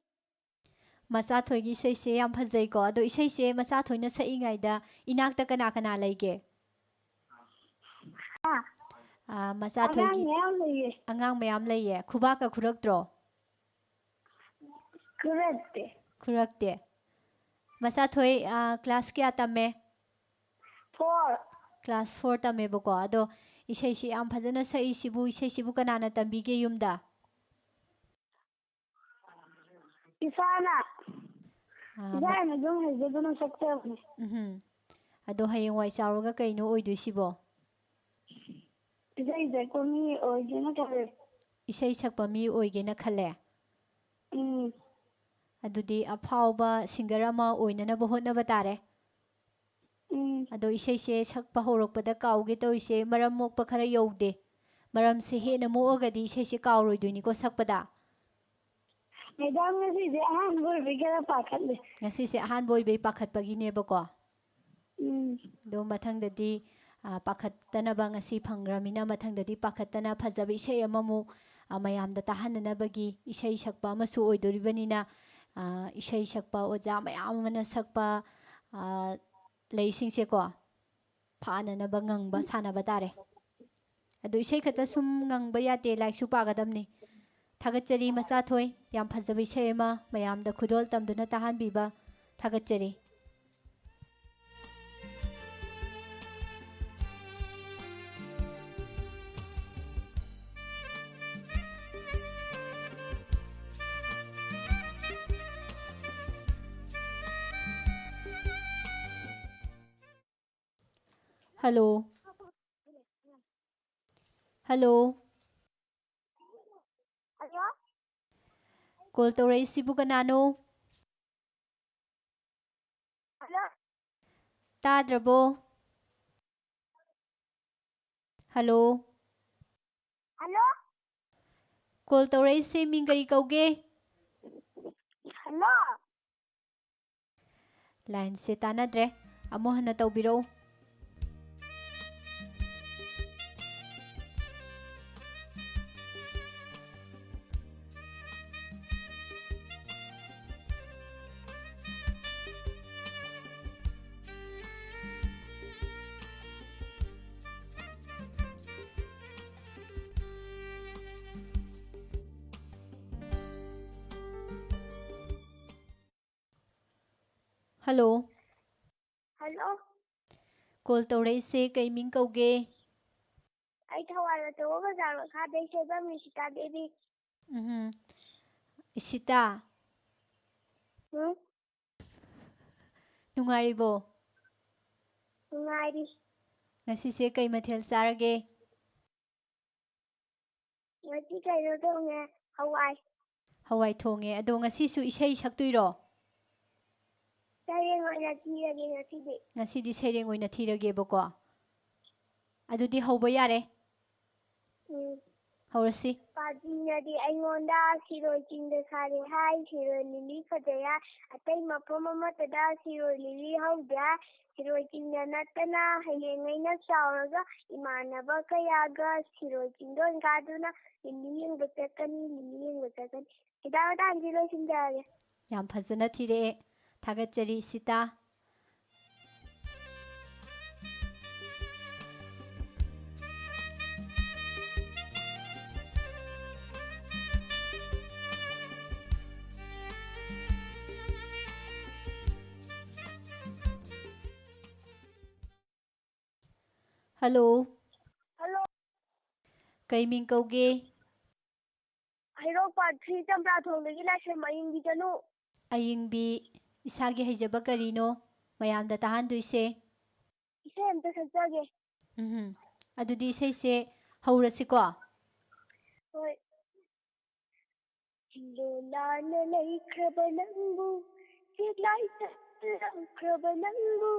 ꯃꯆꯥ ꯊꯣꯏꯒꯤ ꯏꯁꯩꯁꯦ ꯌꯥꯝ ꯐꯖꯩꯀꯣ꯫ ꯑꯗꯣ ꯏꯁꯩꯁꯦ ꯃꯆꯥ ꯊꯣꯏꯅ ꯁꯛꯏꯉꯩꯗ ꯏꯅꯥꯛꯇ ꯀꯅꯥ ꯀꯅꯥ ꯂꯩꯒꯦ? ꯍꯥ? ꯑꯥ, ꯃꯆꯥ ꯑꯉꯥꯡ ꯊꯣꯏꯒꯤ ꯃꯌꯥꯝ ꯂꯩꯌꯦ꯫ ꯑꯉꯥꯡ ꯃꯌꯥꯝ ꯂꯩꯌꯦ꯫ ꯈꯨꯕꯥꯛꯀ ꯈꯨꯔꯛꯇ꯭ꯔꯣ? ꯈꯨꯔꯛꯇꯦ꯫ ꯈꯨꯔꯛꯇꯦ꯫ ꯃꯆꯥ ꯊꯣꯏ, ꯑꯥ, class ꯀꯌꯥ ꯇꯝꯃꯦ? Four꯫ ꯀ꯭ꯂꯥꯁ ꯐꯣꯔ ꯇꯝꯃꯦꯕꯀꯣ꯫ ꯑꯗꯣ ꯏꯁꯩꯁꯤ ꯌꯥꯝ ꯐꯖꯅ ꯁꯛꯏꯁꯤꯕꯨ, ꯏꯁꯩꯁꯤꯕꯨ ꯀꯅꯥꯅ ꯇꯝꯕꯤꯒꯦ ꯌꯨꯝꯗ? ꯏꯁꯥꯅ꯫ ꯑꯥ, ꯃ- ꯏꯁꯥꯅ ꯑꯗꯨꯝ ꯍꯩꯖꯗꯨꯅ ꯁꯛꯆꯕꯅꯦ꯫ ꯎꯝꯍꯨꯝ꯫ ꯑꯗꯣ ꯍꯌꯦꯡꯋꯥꯏ ꯆꯥꯎꯔꯒ ꯀꯩꯅꯣ ꯑꯣꯏꯗꯣꯏꯁꯤꯕꯣ? ꯏꯁꯩ ꯁꯛꯄ ꯃꯤ ꯑꯣꯏꯒꯦꯅ ꯈꯜꯂꯦ꯫ ꯏꯁꯩ ꯁꯛꯄ ꯃꯤ ꯑꯣꯏꯒꯦꯅ ꯈꯜꯂꯦ? ꯎꯝ꯫ ꯑꯗꯨꯗꯤ ꯑꯐꯥꯎꯕ ꯁꯤꯡꯒꯔ ꯑꯃ ꯑꯣꯏꯅꯅꯕ ꯍꯣꯠꯅꯕ ꯇꯥꯔꯦ꯫ ꯎꯝ꯫ ꯑꯗꯣ ꯏꯁꯩꯁꯦ ꯁꯛꯄ ꯍꯧꯔꯛꯄꯗ ꯀꯥꯎꯒꯦ ꯇꯧꯔꯤꯁꯦ ꯃꯔꯝ ꯃꯣꯛꯄ ꯈꯔ ꯌꯧꯗꯦ꯫ ꯃꯔꯝꯁꯦ ꯍꯦꯟꯅ ꯃꯣꯛꯑꯒꯗꯤ ꯏꯁꯩꯁꯦ ꯀꯥꯎꯔꯣꯏꯗꯣꯏꯅꯤꯀꯣ ꯁꯛꯄꯗ꯫ ꯃꯦꯗꯥꯝ, ꯉꯁꯤꯗꯤ ꯑꯍꯥꯟꯕ ꯑꯣꯏꯕꯒꯤ ꯈꯔ ꯄꯥꯈꯠꯂꯦ꯫ ꯉꯁꯤꯁꯦ ꯑꯍꯥꯟꯕ ꯑꯣꯏꯕꯩ ꯄꯥꯈꯠꯄꯒꯤꯅꯦꯕꯀꯣ꯫ ꯎꯝ꯫ ꯑꯗꯣ ꯃꯊꯪꯗꯗꯤ, ꯑ, ꯄꯥꯈꯠꯇꯅꯕ ꯉꯁꯤ ꯐꯪꯈ꯭ꯔꯃꯤꯅ ꯃꯊꯪꯗꯗꯤ ꯄꯥꯈꯠꯇꯅ ꯐꯖꯕ ꯏꯁꯩ ꯑꯃꯃꯨꯛ, ꯑ, ꯃꯌꯥꯝꯗ ꯇꯥꯍꯟꯅꯅꯕꯒꯤ ꯏꯁꯩ ꯁꯛꯄ ꯑꯃꯁꯨ ꯑꯣꯏꯗꯣꯔꯤꯕꯅꯤꯅ, ꯑ, ꯏꯁꯩ ꯁꯛꯄ ꯑꯣꯖꯥ ꯃꯌꯥꯝ ꯑꯃꯅ ꯁꯛꯄ, ꯑ, ꯂꯩꯁꯤꯡꯁꯦꯀꯣ, ꯐꯥꯅꯅꯕ ꯉꯪꯕ ꯁꯥꯟꯅꯕ ꯇꯥꯔꯦ꯫ ꯑꯗꯨ ꯏꯁꯩ ꯈꯛꯇ ꯁꯨꯝ ꯉꯪꯕ ꯌꯥꯗꯦ, ꯂꯥꯏꯔꯤꯛꯁꯨ ꯄꯥꯒꯗꯕꯅꯤ꯫ ꯊꯥꯒꯠꯆꯔꯤ ꯃꯆꯥꯊꯣꯏ, ꯌꯥꯝ ꯐꯖꯕ ꯏꯁꯩ ꯑꯃ ꯃꯌꯥꯝꯗ ꯈꯨꯗꯣꯜ ꯇꯝꯗꯨꯅ ꯇꯥꯍꯟꯕꯤꯕ ꯊꯥꯒꯠꯆꯔꯤ꯫ Hello. Hello. Hello. Call ꯇꯧꯔꯛꯏꯁꯤꯕꯨ ꯀꯅꯥꯅꯣ? Hello. ꯇꯥꯗ꯭ꯔꯕꯣ? Hello. Hello. Call ꯇꯧꯔꯛꯏꯁꯦ ꯃꯤꯡ ꯀꯔꯤ ꯀꯧꯒꯦ? Hello. Lineꯁꯦ ꯇꯥꯟꯅꯗ꯭ꯔꯦ꯫ ꯑꯃꯨꯛ ꯍꯟꯅ ꯇꯧꯕꯤꯔꯛꯎ꯫ Hello. Hello. ꯀꯣꯜ ꯇꯧꯔꯛꯏꯁꯦ ꯀꯩ ꯃꯤꯡ ꯀꯧꯒꯦ? ꯑꯩ ꯊꯧꯕꯥꯜ ꯑꯆꯧꯕ ꯕꯖꯥꯔ ꯃꯈꯥꯗꯩ ꯁꯣꯏꯕꯝ ꯏꯁꯤꯇꯥ ꯗꯦꯕꯤ꯫ ꯎꯝ, ꯏꯁꯤꯇꯥ꯫ ꯎꯝ? ꯅꯨꯡꯉꯥꯏꯔꯤꯕꯣ? ꯅꯨꯡꯉꯥꯏꯔꯤ꯫ ꯉꯁꯤꯁꯦ ꯀꯩ ꯃꯊꯦꯜ ꯆꯥꯔꯒꯦ? ꯉꯁꯤ ꯀꯩꯅꯣ ꯊꯣꯡꯉꯦ, ꯍꯋꯥꯏ꯫ ꯍꯋꯥꯏ ꯊꯣꯡꯉꯦ꯫ ꯑꯗꯣ ꯉꯁꯤꯁꯨ ꯏꯁꯩ ꯁꯛꯇꯣꯏꯔꯣ? ꯁꯩꯔꯦꯡ ꯑꯣꯏꯅ ꯊꯤꯔꯒꯦ ꯉꯁꯤꯗꯤ꯫ ꯉꯁꯤꯗꯤ ꯁꯩꯔꯦꯡ ꯑꯣꯏꯅ ꯊꯤꯔꯒꯦꯕꯀꯣ꯫ ꯑꯗꯨꯗꯤ ꯍꯧꯕ ꯌꯥꯔꯦ꯫ ꯎꯝ꯫ ꯍꯧꯔꯁꯤ꯫ ꯄꯥꯖꯤꯅꯗꯤ ꯑꯩꯉꯣꯟꯗ ꯁꯤꯔꯣꯏ ꯆꯤꯡꯗ ꯁꯥꯔꯦ ꯍꯥꯏ, ꯁꯤꯔꯣꯏ ꯂꯤꯂꯤ ꯐꯖꯩ ꯍꯥꯏ, ꯑꯇꯩ ꯃꯐꯝ ꯑꯃꯠꯇꯗ ꯁꯤꯔꯣꯏ ꯂꯤꯂꯤ ꯍꯧꯗꯦ ꯍꯥꯏ, ꯁꯤꯔꯣꯏ ꯆꯤꯡꯗ ꯅꯠꯇꯅ ꯍꯌꯦꯡ ꯑꯩꯅ ꯆꯥꯎꯔꯒ ꯏꯃꯥꯟꯅꯕ ꯀꯌꯥꯒ ꯁꯤꯔꯣꯏ ꯆꯤꯡꯗꯣꯟ ꯀꯥꯗꯨꯅ ꯂꯤꯂꯤ ꯌꯦꯡꯕ ꯆꯠꯀꯅꯤ, ꯂꯤꯂꯤ ꯌꯦꯡꯕ ꯆꯠꯀꯅꯤ꯫ ꯍꯤꯗꯥꯛ ꯃꯇꯥꯡꯁꯤ ꯂꯣꯏꯁꯤꯟꯖꯔꯒꯦ꯫ ꯌꯥꯝ ꯐꯖꯅ ꯊꯤꯔꯛꯑꯦ꯫ ꯊꯥꯒꯠꯆꯔꯤ, ꯏꯁꯤꯇꯥ꯫ ꯍꯜꯂꯣ꯫ ꯍꯜꯂꯣ꯫ ꯀꯩ ꯃꯤꯡ ꯀꯧꯒꯦ? ꯍꯩꯔꯣꯛ ꯄꯥꯔꯠ ꯊ꯭ꯔꯤ ꯆꯝꯄ꯭ꯔꯥꯊꯣꯡꯗꯒꯤ ꯂꯥꯏꯁ꯭ꯔꯝ ꯑꯌꯤꯡꯕꯤ ꯆꯅꯨ꯫ ꯑꯌꯤꯡꯕꯤ, ꯏꯁꯥꯒꯤ ꯍꯩꯖꯕ ꯀꯔꯤꯅꯣ ꯃꯌꯥꯝꯗ ꯇꯥꯍꯟꯗꯣꯏꯁꯦ? ꯏꯁꯩ ꯑꯝꯇ ꯁꯛꯆꯒꯦ꯫ ꯎꯝ, ꯑꯗꯨꯗꯤ ꯏꯁꯩꯁꯦ ꯍꯧꯔꯁꯤꯀꯣ꯫ ꯍꯣꯏ꯫ ꯆꯤꯡꯂꯣꯂꯥꯅ ꯂꯩꯈ꯭ꯔꯕ ꯅꯪꯕꯨ, ꯆꯦꯛꯂꯥꯏ ꯆꯠꯂꯝꯈ꯭ꯔꯕ ꯅꯪꯕꯨ,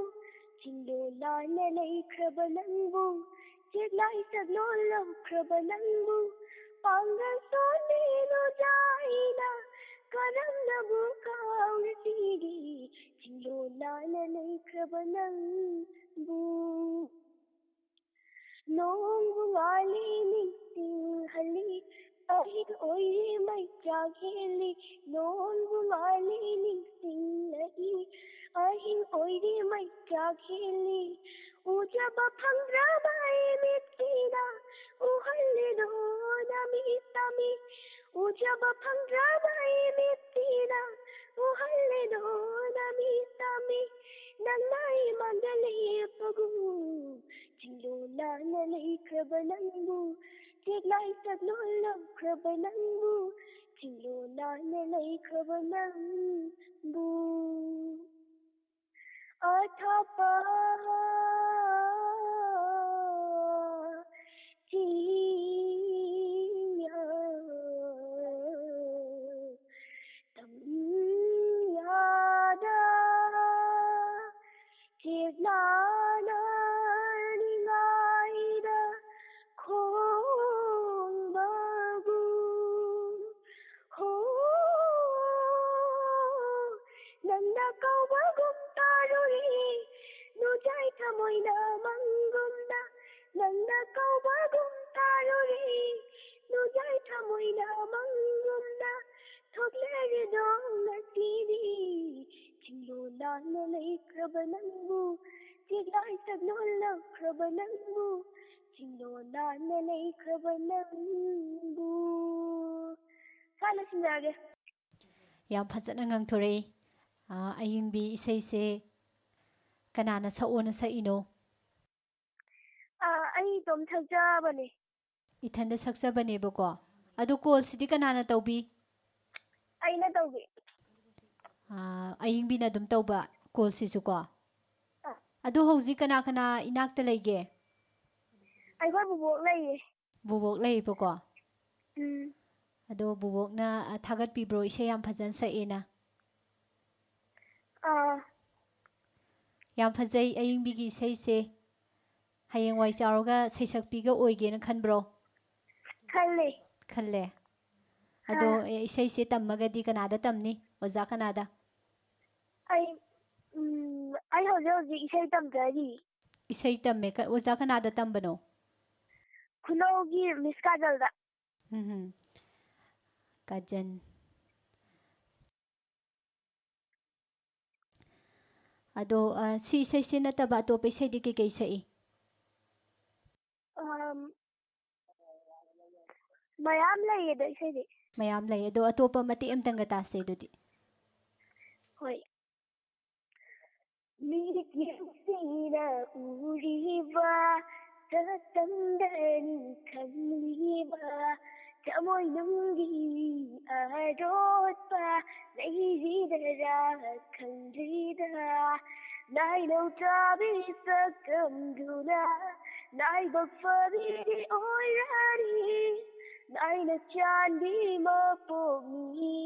ꯆꯤꯡꯂꯣꯂꯥꯅ ꯂꯩꯈ꯭ꯔꯕ ꯅꯪꯕꯨ, ꯆꯦꯛꯂꯥꯏ ꯆꯠꯂꯣꯜꯂꯝꯈ꯭ꯔꯕ ꯅꯪꯕꯨ, ꯄꯥꯡꯒꯜ ꯁꯣꯟꯕꯤꯅꯨ ꯖꯥꯏꯅ, ꯀꯔꯝꯅꯕꯨ ꯀꯥꯎꯔꯁꯤꯒꯦ, ꯆꯤꯡꯂꯣꯂꯥꯅ ꯂꯩꯈ꯭ꯔꯕ ꯅꯪꯕꯨ꯫ ꯅꯣꯡꯕꯨ ꯉꯥꯜꯂꯤ ꯅꯤꯡꯁꯤꯡꯍꯜꯂꯤ, ꯑꯍꯤꯡ ꯑꯣꯏꯔꯤ ꯃꯩꯆꯥꯛ ꯍꯦꯜꯂꯤ, ꯅꯣꯡꯕꯨ ꯉꯥꯜꯂꯤ ꯅꯤꯡꯁꯤꯡꯂꯛꯏ, ꯑꯍꯤꯡ ꯑꯣꯏꯔꯤ ꯃꯩꯆꯥꯛ ꯍꯦꯜꯂꯤ, ꯎꯖꯕ ꯐꯪꯗ꯭ꯔꯕ ꯑꯩ ꯃꯤꯠꯁꯤꯅ ꯎꯍꯜꯂꯤꯗꯣ ꯅꯃꯤꯠ ꯇꯃꯤꯠ, ꯎꯖꯕ ꯐꯪꯗ꯭ꯔꯕ ꯑꯩ ꯃꯤꯠꯁꯤꯅ ꯎꯍꯜꯂꯤꯗꯣ ꯅꯃꯤꯠ ꯇꯃꯤꯠ꯫ ꯅꯪꯅ ꯑꯩꯃꯥꯡꯗ ꯂꯦꯞꯄꯒꯨꯝ, ꯆꯤꯡꯂꯣꯟꯅ ꯂꯩꯈ꯭ꯔꯕ ꯅꯪꯕꯨ, ꯆꯦꯛꯂꯥꯏ ꯁꯛꯂꯣꯟ ꯂꯧꯈ꯭ꯔꯕ ꯅꯪꯕꯨ, ꯆꯤꯡꯂꯣꯟꯅ ꯂꯩꯈ꯭ꯔꯕ ꯅꯪꯕꯨ꯫ ꯑꯊꯥꯞꯄ ꯆꯤꯡꯌꯥ ꯇꯝꯌꯥꯗ ꯆꯦꯛꯂꯥꯅ ꯅꯤꯡꯉꯥꯏꯗ ꯈꯣꯡꯕꯒꯨꯝ, ꯍꯣ, ꯅꯪꯅ ꯀꯧꯕꯒꯨꯝ ꯇꯥꯔꯨꯔꯦ, ꯅꯨꯡꯖꯥꯏ ꯊꯃꯣꯏꯅ ꯃꯪꯒꯨꯝꯅ꯫ ꯅꯪꯅ ꯀꯧꯕꯒꯨꯝ ꯇꯥꯔꯨꯔꯦ, ꯅꯨꯡꯖꯥꯏ ꯊꯃꯣꯏꯅ ꯃꯪꯒꯨꯝꯅ꯫ ꯊꯣꯛꯂꯔꯦꯗꯣ ꯉꯁꯤꯗꯤ, ꯆꯤꯡꯂꯣꯟꯅ ꯂꯩꯈ꯭ꯔꯕ ꯅꯪꯕꯨ, ꯆꯦꯛꯂꯥꯏ ꯁꯛꯂꯣꯟ ꯂꯧꯈ꯭ꯔꯕ ꯅꯪꯕꯨ, ꯆꯤꯡꯂꯣꯟꯅ ꯂꯩꯈ꯭ꯔꯕ ꯅꯪꯕꯨ꯫ ꯁ꯭ꯋꯥꯏ ꯂꯣꯏꯁꯤꯟꯖꯔꯒꯦ꯫ ꯌꯥꯝ ꯐꯖꯅ ꯉꯥꯡꯊꯣꯔꯛꯏ꯫ ꯑꯥ, ꯑꯌꯤꯡꯕꯤ, ꯏꯁꯩꯁꯦ ꯀꯅꯥꯅ ꯁꯛꯑꯣꯅ ꯁꯛꯏꯅꯣ? ꯑꯥ, ꯑꯩ ꯏꯇꯣꯝ ꯁꯛꯆꯕꯅꯦ꯫ ꯏꯊꯟꯗ ꯁꯛꯆꯕꯅꯦꯕꯀꯣ꯫ ꯑꯗꯨ callꯁꯤꯗꯤ ꯀꯅꯥꯅ ꯇꯧꯕꯤ? ꯑꯩꯅ ꯇꯧꯕꯤ꯫ ꯑꯥ, ꯑꯌꯤꯡꯕꯤꯅ ꯑꯗꯨꯝ ꯇꯧꯕ callꯁꯤꯁꯨꯀꯣ꯫ ꯑꯥ꯫ ꯑꯗꯨ ꯍꯧꯖꯤꯛ ꯀꯅꯥ ꯀꯅꯥ ꯏꯅꯥꯛꯇ ꯂꯩꯒꯦ? ꯑꯩꯈꯣꯏ ꯕꯨꯕꯣꯛ ꯂꯩꯌꯦ꯫ ꯕꯨꯕꯣꯛ ꯂꯩꯌꯦꯕꯀꯣ꯫ ꯎꯝ꯫ ꯑꯗꯣ ꯕꯨꯕꯣꯛꯅ, ꯑ, ꯊꯥꯒꯠꯄꯤꯕ꯭ꯔꯣ, ꯏꯁꯩ ꯌꯥꯝ ꯐꯖꯅ ꯁꯛꯑꯦꯅ? ꯑꯥ꯫ ꯌꯥꯝ ꯐꯖꯩ ꯑꯌꯤꯡꯕꯤꯒꯤ ꯏꯁꯩꯁꯦ꯫ ꯍꯌꯦꯡꯋꯥꯏ ꯆꯥꯎꯔꯒ ꯁꯩꯁꯛꯄꯤꯒ ꯑꯣꯏꯒꯦꯅ ꯈꯟꯕ꯭ꯔꯣ? ꯈꯜꯂꯦ꯫ ꯈꯜꯂꯦ꯫ ꯑꯗꯣ, ꯑꯥ꯫ ꯑꯦ, ꯏꯁꯩꯁꯦ ꯇꯝꯃꯒꯗꯤ ꯀꯅꯥꯗ ꯇꯝꯅꯤ? ꯑꯣꯖꯥ ꯀꯅꯥꯗ? ꯑꯩ, ꯎꯝ, ꯑꯩ ꯍꯧꯖꯤꯛ ꯍꯧꯖꯤꯛ ꯏꯁꯩ ꯇꯝꯖꯔꯤ꯫ ꯏꯁꯩ ꯇꯝꯃꯦ꯫ ꯀ-, ꯑꯣꯖꯥ ꯀꯅꯥꯗ ꯇꯝꯕꯅꯣ? ꯈꯨꯅꯧꯒꯤ ꯃꯤꯁ ꯀꯥꯖꯜꯗ꯫ ꯎꯝ ꯍꯨꯝ꯫ ꯀꯥꯖꯜ꯫ ꯑꯗꯣ, ꯑ, ꯁꯤ ꯏꯁꯩꯁꯤ ꯅꯠꯇꯕ ꯑꯇꯣꯞꯄ ꯏꯁꯩꯗꯤ ꯀꯩꯀꯩ ꯁꯛꯏ? ꯑꯝ, ꯃꯌꯥꯝ ꯂꯩꯌꯦꯗ ꯏꯁꯩꯗꯤ꯫ ꯃꯌꯥꯝ ꯂꯩ꯫ ꯑꯗꯣ ꯑꯇꯣꯞꯄ ꯃꯇꯦꯛ ꯑꯝꯇꯪꯒ ꯇꯥꯁꯦ ꯑꯗꯨꯗꯤ꯫ ꯍꯣꯏ꯫ ꯃꯤꯠꯌꯦꯡꯁꯤꯅ ꯎꯔꯤꯕ, ꯁꯛꯇꯝꯗꯅꯤ ꯈꯪꯂꯤꯕ, ꯊꯃꯣꯏꯅꯨꯡꯒꯤ ꯑꯔꯣꯠꯄ ꯂꯩꯔꯤꯗꯔꯥ ꯈꯪꯗ꯭ꯔꯤꯗ, ꯅꯥꯏꯅꯧ ꯆꯥꯕꯤ ꯁꯛꯇꯝꯗꯨꯅ ꯂꯥꯏꯕꯛ ꯐꯕꯤ ꯑꯣꯏꯔꯗꯤ, ꯅꯥꯏꯅ ꯆꯥꯟꯕꯤ ꯃꯄꯣꯛꯅꯤ,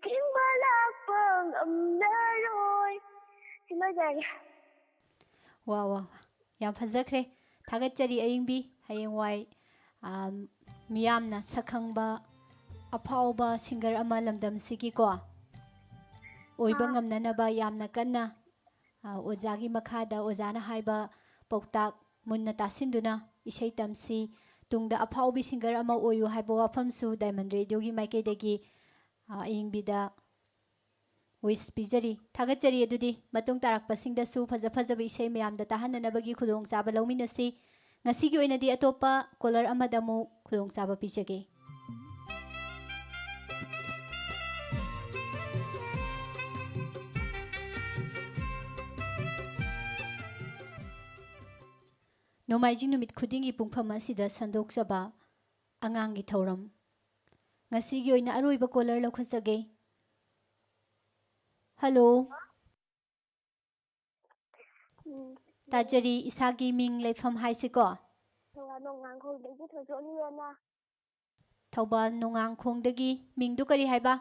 ꯊꯤꯡꯕ ꯂꯥꯛꯄ ꯉꯝꯂꯔꯣꯏ꯫ ꯁꯤꯃ ꯌꯥꯔꯦ꯫ ꯋꯥ, ꯋꯥ, ꯋꯥ꯫ ꯌꯥꯝ ꯐꯖꯈ꯭ꯔꯦ꯫ ꯊꯥꯒꯠꯆꯔꯤ ꯑꯌꯤꯡꯕꯤ꯫ ꯍꯌꯦꯡꯋꯥꯏ, ꯑꯥꯝ, ꯃꯤꯌꯥꯝꯅ ꯁꯛꯈꯪꯕ ꯑꯐꯥꯎꯕ singer ꯑꯃ ꯂꯝꯗꯝꯁꯤꯒꯤꯀꯣ ꯑꯣꯏꯕ ꯑꯥ꯫ ꯉꯝꯅꯅꯕ ꯌꯥꯝꯅ ꯀꯟꯅ, ꯑꯥ, ꯑꯣꯖꯥꯒꯤ ꯃꯈꯥꯗ ꯑꯣꯖꯥꯅ ꯍꯥꯏꯕ ꯄꯥꯎꯇꯥꯛ ꯃꯨꯟꯅ ꯇꯥꯁꯤꯟꯗꯨꯅ ꯏꯁꯩ ꯇꯝꯁꯤ꯫ ꯇꯨꯡꯗ ꯑꯐꯥꯎꯕꯤ singer ꯑꯃ ꯑꯣꯏꯌꯨ ꯍꯥꯏꯕ ꯋꯥꯐꯝꯁꯨ Diamond Radioꯒꯤ ꯃꯥꯏꯀꯩꯗꯒꯤ, ꯑꯥ, ꯑꯌꯤꯡꯕꯤꯗ wish ꯄꯤꯖꯔꯤ꯫ ꯊꯥꯒꯠꯆꯔꯤ꯫ ꯑꯗꯨꯗꯤ ꯃꯇꯨꯡ ꯇꯥꯔꯛꯄꯁꯤꯡꯗꯁꯨ ꯐꯖ ꯐꯖꯕ ꯏꯁꯩ ꯃꯌꯥꯝꯗ ꯇꯥꯍꯟꯅꯅꯕꯒꯤ ꯈꯨꯗꯣꯡꯆꯥꯕ ꯂꯧꯃꯤꯟꯅꯁꯤ꯫ ꯉꯁꯤꯒꯤ ꯑꯣꯏꯅꯗꯤ ꯑꯇꯣꯞꯄ caller ꯑꯃꯗ ꯑꯃꯨꯛ ꯈꯨꯗꯣꯡꯆꯥꯕ ꯄꯤꯖꯒꯦ꯫ ꯅꯣꯡꯃꯥꯏꯖꯤꯡ ꯅꯨꯃꯤꯠ ꯈꯨꯗꯤꯡꯒꯤ ꯄꯨꯡꯐꯝ ꯑꯁꯤꯗ ꯁꯟꯗꯣꯛꯆꯕ ꯑꯉꯥꯡꯒꯤ ꯊꯧꯔꯝ꯫ ꯉꯁꯤꯒꯤ ꯑꯣꯏꯅ ꯑꯔꯣꯏꯕ caller ꯂꯧꯈꯠꯆꯒꯦ꯫ Hello꯫ ꯎꯝ꯫ ꯇꯥꯖꯔꯤ꯫ ꯏꯁꯥꯒꯤ ꯃꯤꯡ ꯂꯩꯐꯝ ꯍꯥꯏꯁꯤꯀꯣ? ꯊꯧꯕꯥꯜ ꯅꯣꯡꯉꯥꯡꯈꯣꯡꯗꯒꯤ ꯊꯣꯏꯊꯣꯛ ꯂꯤꯌꯣꯅ꯫ ꯊꯧꯕꯥꯜ ꯅꯣꯡꯉꯥꯡꯈꯣꯡꯗꯒꯤ꯫ ꯃꯤꯡꯗꯨ ꯀꯔꯤ ꯍꯥꯏꯕ?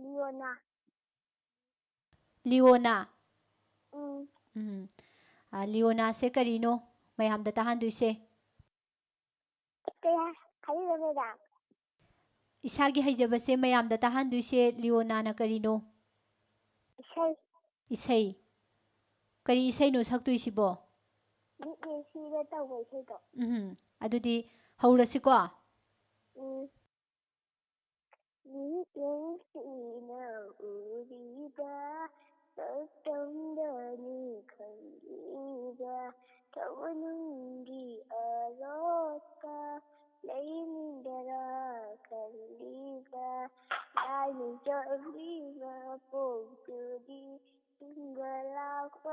ꯂꯤꯌꯣꯅꯥ꯫ ꯂꯤꯌꯣꯅꯥ? ꯎꯝ꯫ ꯎꯝ꯫ ꯑ, ꯂꯤꯌꯣꯅꯥꯁꯦ ꯀꯔꯤꯅꯣ ꯃꯌꯥꯝꯗ ꯇꯥꯍꯟꯗꯣꯏꯁꯦ? ꯀꯩ ꯍꯥꯏ-, ꯍꯥꯏꯕꯤꯕ, madam? ꯏꯁꯥꯒꯤ ꯍꯩꯖꯕꯁꯦ ꯃꯌꯥꯝꯗ ꯇꯥꯍꯟꯗꯣꯏꯁꯦ ꯂꯤꯌꯣꯅꯥꯅ ꯀꯔꯤꯅꯣ? ꯏꯁꯩ꯫ ꯏꯁꯩ꯫ ꯀꯔꯤ ꯏꯁꯩꯅꯣ ꯁꯛꯇꯣꯏꯁꯤꯕꯣ? ꯃꯤꯠꯌꯦꯡ ꯁꯤꯗ ꯇꯧꯕ ꯏꯁꯩꯗꯣ꯫ ꯎꯝ, ꯑꯗꯨꯗꯤ ꯍꯧꯔꯁꯤꯀꯣ꯫ ꯎꯝ꯫ ꯃꯤꯠꯌꯦꯡꯁꯤꯅ ꯎꯔꯤꯕ, ꯁꯛꯇꯝꯗꯅꯤ ꯈꯪꯂꯤꯕ, ꯊꯃꯣꯏꯅꯨꯡꯒꯤ ꯑꯔꯣꯠꯄ ꯂꯩꯃꯤꯟꯗꯔ ꯈꯜꯂꯤꯕ, ꯂꯥꯏꯅꯤꯡ ꯆꯥꯎꯕꯤ ꯃꯄꯣꯛꯇꯨꯗꯤ ꯇꯨꯡꯒ ꯂꯥꯛꯄ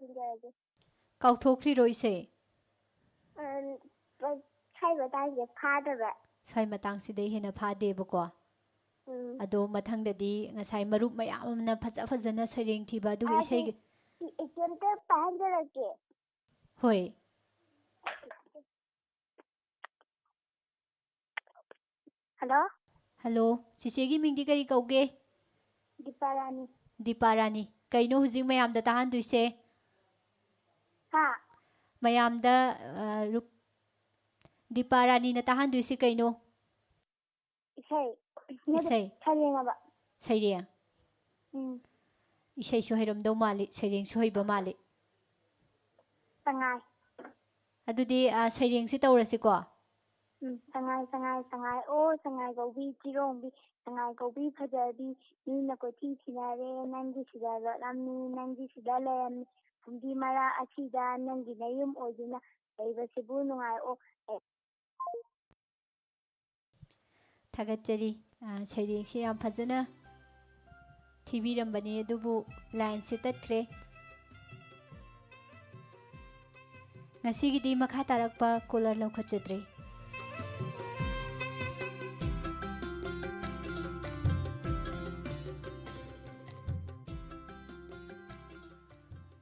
ꯈꯪꯖꯔꯒꯦ꯫ ꯀꯥꯎꯊꯣꯛꯈ꯭ꯔꯤꯔꯣ ꯏꯁꯩ? ꯎꯝ, ꯁ꯭ꯋꯥꯏ ꯃꯇꯥꯡꯁꯦ ꯐꯥꯗꯕ꯫ ꯁ꯭ꯋꯥꯏ ꯃꯇꯥꯡꯁꯤꯗꯩ ꯍꯦꯟꯅ ꯐꯥꯗꯦꯕꯀꯣ꯫ ꯎꯝ꯫ ꯑꯗꯣ ꯃꯊꯪꯗꯗꯤ ꯉꯁꯥꯏ ꯃꯔꯨꯞ ꯃꯌꯥꯝ ꯑꯃꯅ ꯐꯖ ꯐꯖꯅ ꯁꯩꯔꯦꯡ ꯊꯤꯕ, ꯑꯗꯨꯒ ꯑꯗꯨ ꯏꯁꯩꯒꯤ ꯏ-, ꯏꯆꯦꯝꯇ ꯄꯥꯍꯟꯖꯔꯛꯀꯦ꯫ ꯍꯣꯏ꯫ ꯍꯜꯂꯣ? ꯍꯜꯂꯣ, ꯆꯤꯆꯦꯒꯤ ꯃꯤꯡꯗꯤ ꯀꯔꯤ ꯀꯧꯒꯦ? ꯗꯤꯄꯥ ꯔꯥꯅꯤ꯫ ꯗꯤꯄꯥ ꯔꯥꯅꯤ꯫ ꯀꯩꯅꯣ ꯍꯧꯖꯤꯛ ꯃꯌꯥꯝꯗ ꯇꯥꯍꯟꯗꯣꯏꯁꯦ? ꯍꯥ? ꯃꯌꯥꯝꯗ, ꯑ, ꯔꯨꯞ-, ꯗꯤꯄꯥ ꯔꯥꯅꯤꯅ ꯇꯥꯍꯟꯗꯣꯏꯁꯦ ꯀꯩꯅꯣ? ꯏꯁꯩ꯫ ꯅꯠꯇꯦ, ꯏꯁꯩ꯫ ꯁꯩꯔꯦꯡ ꯍꯥꯏꯕ꯫ ꯁꯩꯔꯦꯡ? ꯎꯝ꯫ ꯏꯁꯩꯁꯨ ꯍꯩꯔꯝꯗꯧ ꯃꯥꯜꯂꯤ, ꯁꯩꯔꯦꯡꯁꯨ ꯍꯩꯕ ꯃꯥꯜꯂꯤ꯫ ꯁꯉꯥꯏ꯫ ꯑꯗꯨꯗꯤ, ꯑ, ꯁꯩꯔꯦꯡꯁꯤ ꯇꯧꯔꯁꯤꯀꯣ? ꯎꯝ, ꯁꯉꯥꯏ, ꯁꯉꯥꯏ, ꯁꯉꯥꯏ, ꯑꯣ ꯁꯉꯥꯏ ꯀꯧꯕꯤ ꯆꯤꯔꯣꯡꯕꯤ, ꯁꯉꯥꯏ ꯀꯧꯕꯤ ꯐꯖꯕꯤ, ꯃꯤꯅ ꯀꯣꯏꯊꯤ ꯊꯤꯅꯔꯦ, ꯅꯪꯒꯤ ꯁꯤꯗ ꯂꯣꯠꯂꯝꯃꯤ, ꯅꯪꯒꯤ ꯁꯤꯗ ꯂꯩꯔꯝꯃꯤ, ꯐꯨꯝꯗꯤ ꯃꯔꯥ ꯑꯁꯤꯗ ꯅꯪꯒꯤ ꯅꯌꯨꯝ ꯑꯣꯏꯗꯨꯅ ꯂꯩꯕꯁꯤꯕꯨ ꯅꯨꯡꯉꯥꯏ, ꯑꯣ꯫ ꯊꯥꯒꯠꯆꯔꯤ꯫ ꯑ, ꯁꯩꯔꯦꯡꯁꯤ ꯌꯥꯝ ꯐꯖꯅ ꯊꯤꯕꯤꯔꯝꯕꯅꯤ, ꯑꯗꯨꯕꯨ ꯂꯥꯏꯟꯁꯦ ꯇꯠꯈ꯭ꯔꯦ꯫ ꯉꯁꯤꯒꯤꯗꯤ ꯃꯈꯥ ꯇꯥꯔꯛꯄ ꯀꯣꯂꯔ ꯂꯧꯈꯠꯆꯗ꯭ꯔꯦ꯫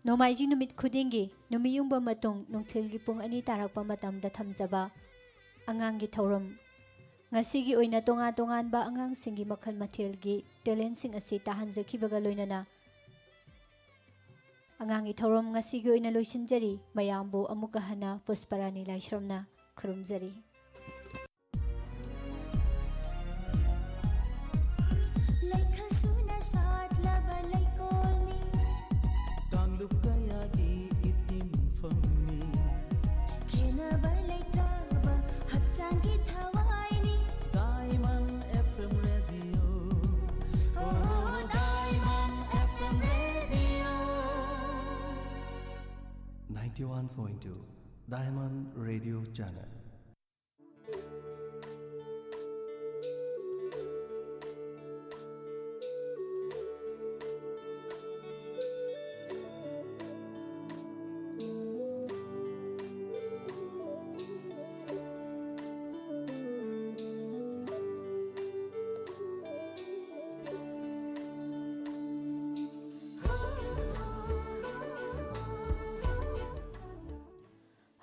ꯅꯣꯡꯃꯥꯏꯖꯤꯡ ꯅꯨꯃꯤꯠ ꯈꯨꯗꯤꯡꯒꯤ ꯅꯨꯃꯤꯠ ꯌꯨꯡꯕ ꯃꯇꯨꯡ ꯅꯨꯡꯊꯤꯜꯒꯤ ꯄꯨꯡ ꯑꯅꯤ ꯇꯥꯔꯛꯄ ꯃꯇꯝꯗ ꯊꯝꯖꯕ ꯑꯉꯥꯡꯒꯤ ꯊꯧꯔꯝ꯫ ꯉꯁꯤꯒꯤ ꯑꯣꯏꯅ ꯇꯣꯉꯥꯟ ꯇꯣꯉꯥꯟꯕ ꯑꯉꯥꯡꯁꯤꯡꯒꯤ ꯃꯈꯜ ꯃꯊꯦꯜꯒꯤ ꯇꯦꯂꯦꯟꯁꯤꯡ ꯑꯁꯤ ꯇꯥꯍꯟꯖꯈꯤꯕꯒ ꯂꯣꯏꯅꯅ ꯑꯉꯥꯡꯒꯤ ꯊꯧꯔꯝ ꯉꯁꯤꯒꯤ ꯑꯣꯏꯅ ꯂꯣꯏꯁꯤꯟꯖꯔꯤ꯫ ꯃꯌꯥꯝꯕꯨ ꯑꯃꯨꯛꯀ ꯍꯟꯅ ꯄꯨꯁꯄꯔꯥꯅꯤ ꯂꯥꯏꯁ꯭ꯔꯝꯅ ꯈꯨꯔꯨꯝꯖꯔꯤ꯫ ꯂꯩꯈꯜ ꯁꯨꯅ ꯁꯥꯠꯂꯕ ꯂꯩꯀꯣꯜꯅꯤ꯫ ꯀꯥꯡꯂꯨꯞ ꯀꯌꯥꯒꯤ ꯏꯇꯤꯟꯐꯝꯅꯤ꯫ ꯈꯦꯟꯅꯕ ꯂꯩꯇ꯭ꯔꯕ ꯍꯛꯆꯥꯡꯒꯤ ꯊꯋꯥꯏꯅꯤ꯫ Diamond F M Radio. Oh, Diamond F M Radio. Ninety-one point two Diamond Radio Channel.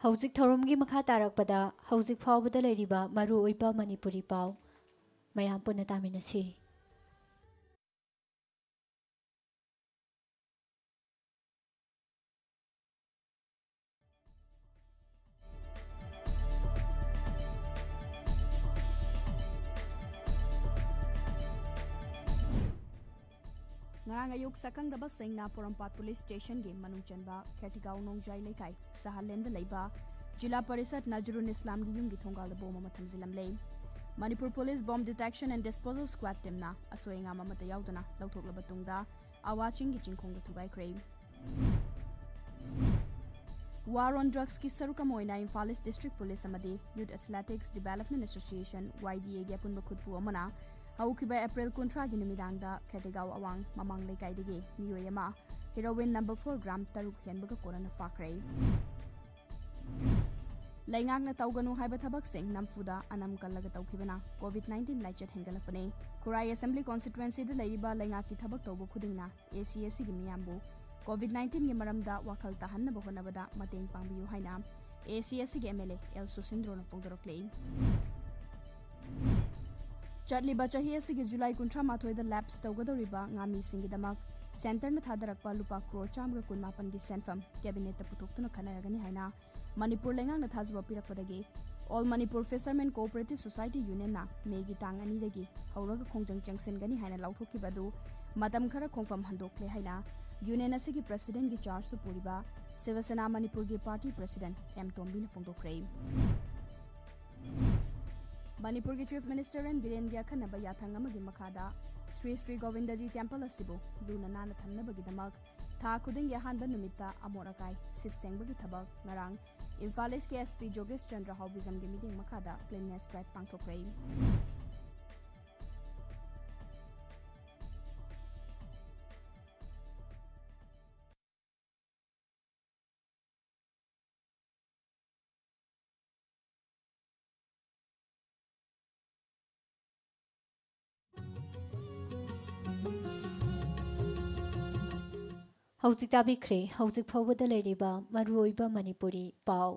ꯍꯧꯖꯤꯛ ꯊꯧꯔꯝꯒꯤ ꯃꯈꯥ ꯇꯥꯔꯛꯄꯗ ꯍꯧꯖꯤꯛ ꯐꯥꯎꯕꯗ ꯂꯩꯔꯤꯕ ꯃꯔꯨꯑꯣꯏꯕ ꯃꯅꯤꯄꯨꯔꯤ ꯄꯥꯎ ꯃꯌꯥꯝ ꯄꯨꯟꯅ ꯇꯥꯃꯤꯟꯅꯁꯤ꯫ ꯉꯔꯥꯡ ꯑꯌꯨꯛ ꯁꯛꯈꯪꯗꯕꯁꯤꯡꯅ ꯄꯣꯔꯣꯝꯄꯥꯠ ꯄꯨꯂꯤꯁ ꯁ꯭ꯇꯦꯁꯟꯒꯤ ꯃꯅꯨꯡ ꯆꯟꯕ ꯈꯦꯇꯤꯒꯥꯎ ꯅꯣꯡꯖꯥꯏ ꯂꯩꯀꯥꯏ ꯁꯍꯥꯂꯦꯟꯗ ꯂꯩꯕ ꯖꯤꯂꯥ ꯄꯔꯤꯁꯠ ꯅꯖꯔꯨꯟ ꯏꯁꯂꯥꯝꯒꯤ ꯌꯨꯝꯒꯤ ꯊꯣꯡꯒꯥꯜꯗ ꯕꯣꯝ ꯑꯃ ꯊꯝꯖꯤꯜꯂꯝꯂꯦ꯫ Manipur police bomb detection and disposal squad ꯇꯤꯝꯅ ꯑꯁꯣꯏ ꯑꯉꯥꯝ ꯑꯃꯠꯇ ꯌꯥꯎꯗꯅ ꯂꯧꯊꯣꯛꯂꯕ ꯇꯨꯡꯗ ꯑꯋꯥ ꯆꯤꯡꯒꯤ ꯆꯤꯡꯈꯣꯡꯗ ꯊꯨꯒꯥꯏꯈ꯭ꯔꯦ꯫ War on Drugsꯀꯤ ꯁꯔꯨꯛ ꯑꯃ ꯑꯣꯏꯅ ꯏꯝꯐꯥꯜ ꯏꯁ ꯗꯤꯁꯇ꯭ꯔꯤꯛ ꯄꯨꯂꯤꯁ ꯑꯃꯗꯤ Youth Athletics Development Association, YDAꯒꯤ ꯑꯄꯨꯟꯕ ꯈꯨꯠꯄꯨ ꯑꯃꯅ ꯍꯧꯈꯤꯕ ꯑꯦꯄ꯭ꯔꯤꯜ ꯀꯨꯟꯊ꯭ꯔꯥꯒꯤ ꯅꯨꯃꯤꯗꯥꯡꯗ ꯈꯦꯇꯦꯒꯥꯎ ꯑꯋꯥꯡ ꯃꯃꯥꯡ ꯂꯩꯀꯥꯏꯗꯒꯤ ꯃꯤꯑꯣꯏ ꯑꯃ heroin number four gram ꯇꯔꯨꯛ ꯍꯦꯟꯕꯒ ꯀꯣꯟꯅꯅ ꯐꯥꯈ꯭ꯔꯦ꯫ ꯂꯩꯉꯥꯛꯅ ꯇꯧꯒꯅꯨ ꯍꯥꯏꯕ ꯊꯕꯛꯁꯤꯡ ꯅꯝꯐꯨꯗ ꯑꯅꯝ ꯀꯜꯂꯒ ꯇꯧꯈꯤꯕꯅ COVID nineteen ꯂꯥꯏꯆꯠ ꯍꯦꯟꯒꯠꯂꯛꯄꯅꯤ꯫ ꯈꯨꯔꯥꯏ Assembly Constituencyꯗ ꯂꯩꯔꯤꯕ ꯂꯩꯉꯥꯛꯀꯤ ꯊꯕꯛ ꯇꯧꯕ ꯈꯨꯗꯤꯡꯅ ACSCꯒꯤ ꯃꯤꯌꯥꯝꯕꯨ COVID nineteenꯒꯤ ꯃꯔꯝꯗ ꯋꯥꯈꯜ ꯇꯥꯍꯟꯅꯕ ꯍꯣꯠꯅꯕꯗ ꯃꯇꯦꯡ ꯄꯥꯡꯕꯤꯌꯨ ꯍꯥꯏꯅ ACSCꯒꯤ MLA ꯑꯦꯜ ꯁꯨꯁꯤꯟꯗ꯭ꯔꯣꯅ ꯐꯣꯡꯗꯣꯔꯛꯂꯤ꯫ ꯆꯠꯂꯤꯕ ꯆꯍꯤ ꯑꯁꯤꯒꯤ ꯖꯨꯂꯥꯏ ꯀꯨꯟꯊ꯭ꯔꯥ ꯃꯥꯊꯣꯏꯗ lapse ꯇꯧꯒꯗꯧꯔꯤꯕ ꯉꯥꯃꯤꯁꯤꯡꯒꯤꯗꯃꯛ centreꯅ ꯊꯥꯗꯔꯛꯄ ꯂꯨꯄꯥ ꯀ꯭ꯔꯣꯔ ꯆꯥꯝꯃꯒ ꯀꯨꯟ ꯃꯥꯄꯟꯒꯤ ꯁꯦꯟꯐꯝ cabinetꯇ ꯄꯨꯊꯣꯛꯇꯨꯅ ꯈꯟꯅꯔꯒꯅꯤ ꯍꯥꯏꯅ ꯃꯅꯤꯄꯨꯔ ꯂꯩꯉꯥꯛꯅ ꯊꯥꯖꯕ ꯄꯤꯔꯛꯄꯗꯒꯤ All Manipur Fishermen Cooperative Society Unionꯅ ꯃꯦꯒꯤ ꯇꯥꯡ ꯑꯅꯤꯗꯒꯤ ꯍꯧꯔꯒ ꯈꯣꯡꯖꯪ ꯆꯪꯁꯤꯟꯒꯅꯤ ꯍꯥꯏꯅ ꯂꯥꯎꯊꯣꯛꯈꯤꯕ ꯑꯗꯨ ꯃꯇꯝ ꯈꯔ ꯈꯣꯡꯐꯝ ꯍꯟꯗꯣꯛꯂꯦ ꯍꯥꯏꯅ union ꯑꯁꯤꯒꯤ presidentꯀꯤ chargeꯁꯨ ꯄꯨꯔꯤꯕ ꯁꯤꯕ ꯁꯦꯅꯥ ꯃꯅꯤꯄꯨꯔꯒꯤ party president ꯑꯦꯝ ꯇꯣꯝꯕꯤꯅ ꯐꯣꯡꯗꯣꯛꯈ꯭ꯔꯦ꯫ ꯃꯅꯤꯄꯨꯔꯒꯤ Chief Minister ꯑꯦꯟ ꯕꯤꯔꯦꯟꯒꯤ ꯑꯈꯟꯅꯕ ꯌꯥꯊꯪ ꯑꯃꯒꯤ ꯃꯈꯥꯗ ꯁ꯭ꯔꯤ ꯁ꯭ꯔꯤ ꯒꯣꯕꯤꯟꯗꯖꯤ temple ꯑꯁꯤꯕꯨ ꯂꯨꯅ ꯅꯥꯟꯅ ꯊꯝꯅꯕꯒꯤꯗꯃꯛ ꯊꯥ ꯈꯨꯗꯤꯡꯒꯤ ꯑꯍꯥꯟꯕ ꯅꯨꯃꯤꯠꯇ ꯑꯃꯣꯠ ꯑꯀꯥꯏ ꯁꯤꯠ ꯁꯦꯡꯕꯒꯤ ꯊꯕꯛ ꯉꯔꯥꯡ ꯏꯝꯐꯥꯜ ꯏꯁꯀꯤ SP ꯖꯣꯒꯦꯁ ꯆꯟꯗ꯭ꯔ ꯍꯥꯎꯕꯤꯖꯝꯒꯤ ꯃꯤꯠꯌꯦꯡ ꯃꯈꯥꯗ cleanliness drive ꯄꯥꯡꯊꯣꯛꯈ꯭ꯔꯦ꯫ ꯍꯧꯖꯤꯛ ꯇꯥꯕꯤꯈ꯭ꯔꯦ ꯍꯧꯖꯤꯛ ꯐꯥꯎꯕꯗ ꯂꯩꯔꯤꯕ ꯃꯔꯨꯑꯣꯏꯕ ꯃꯅꯤꯄꯨꯔꯤ ꯄꯥꯎ꯫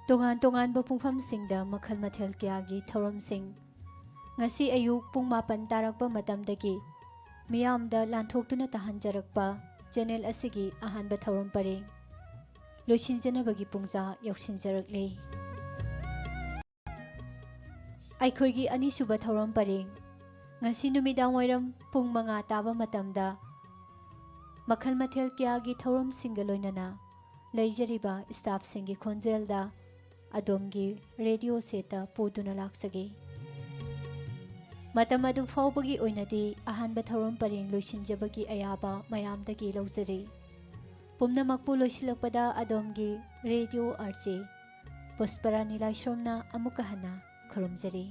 ꯇꯣꯉꯥꯟ ꯇꯣꯉꯥꯟꯕ ꯄꯨꯡꯐꯝꯁꯤꯡꯗ ꯃꯈꯜ ꯃꯊꯦꯜ ꯀꯌꯥꯒꯤ ꯊꯧꯔꯝꯁꯤꯡ꯫ ꯉꯁꯤ ꯑꯌꯨꯛ ꯄꯨꯡ ꯃꯥꯄꯟ ꯇꯥꯔꯛꯄ ꯃꯇꯝꯗꯒꯤ ꯃꯤꯌꯥꯝꯗ ꯂꯥꯟꯊꯣꯛꯇꯨꯅ ꯇꯥꯍꯟꯖꯔꯛꯄ channel ꯑꯁꯤꯒꯤ ꯑꯍꯥꯟꯕ ꯊꯧꯔꯝ ꯄꯔꯦꯡ ꯂꯣꯏꯁꯤꯟꯖꯅꯕꯒꯤ ꯄꯨꯡꯖꯥ ꯌꯧꯁꯤꯟꯖꯔꯛꯂꯦ꯫ ꯑꯩꯈꯣꯏꯒꯤ ꯑꯅꯤꯁꯨꯕ ꯊꯧꯔꯝ ꯄꯔꯦꯡ ꯉꯁꯤ ꯅꯨꯃꯤꯗꯥꯡ ꯋꯥꯏꯔꯝ ꯄꯨꯡ ꯃꯉꯥ ꯇꯥꯕ ꯃꯇꯝꯗ ꯃꯈꯜ ꯃꯊꯦꯜ ꯀꯌꯥꯒꯤ ꯊꯧꯔꯝꯁꯤꯡꯒ ꯂꯣꯏꯅꯅ ꯂꯩꯖꯔꯤꯕ staffꯁꯤꯡꯒꯤ ꯈꯣꯟꯖꯦꯜꯗ ꯑꯗꯣꯝꯒꯤ radio setꯇ ꯄꯨꯗꯨꯅ ꯂꯥꯛꯆꯒꯦ꯫ ꯃꯇꯝ ꯑꯗꯨ ꯐꯥꯎꯕꯒꯤ ꯑꯣꯏꯅꯗꯤ ꯑꯍꯥꯟꯕ ꯊꯧꯔꯝ ꯄꯔꯦꯡ ꯂꯣꯏꯁꯤꯟꯖꯕꯒꯤ ꯑꯌꯥꯕ ꯃꯌꯥꯝꯗꯒꯤ ꯂꯧꯖꯔꯤ꯫ ꯄꯨꯝꯅꯃꯛꯄꯨ ꯂꯣꯏꯁꯤꯜꯂꯛꯄꯗ ꯑꯗꯣꯝꯒꯤ radio RJ ꯄꯨꯁꯄꯔꯥꯅꯤ ꯂꯥꯏꯁ꯭ꯔꯝꯅ ꯑꯃꯨꯛꯀ ꯍꯟꯅ ꯈꯨꯔꯨꯝꯖꯔꯤ꯫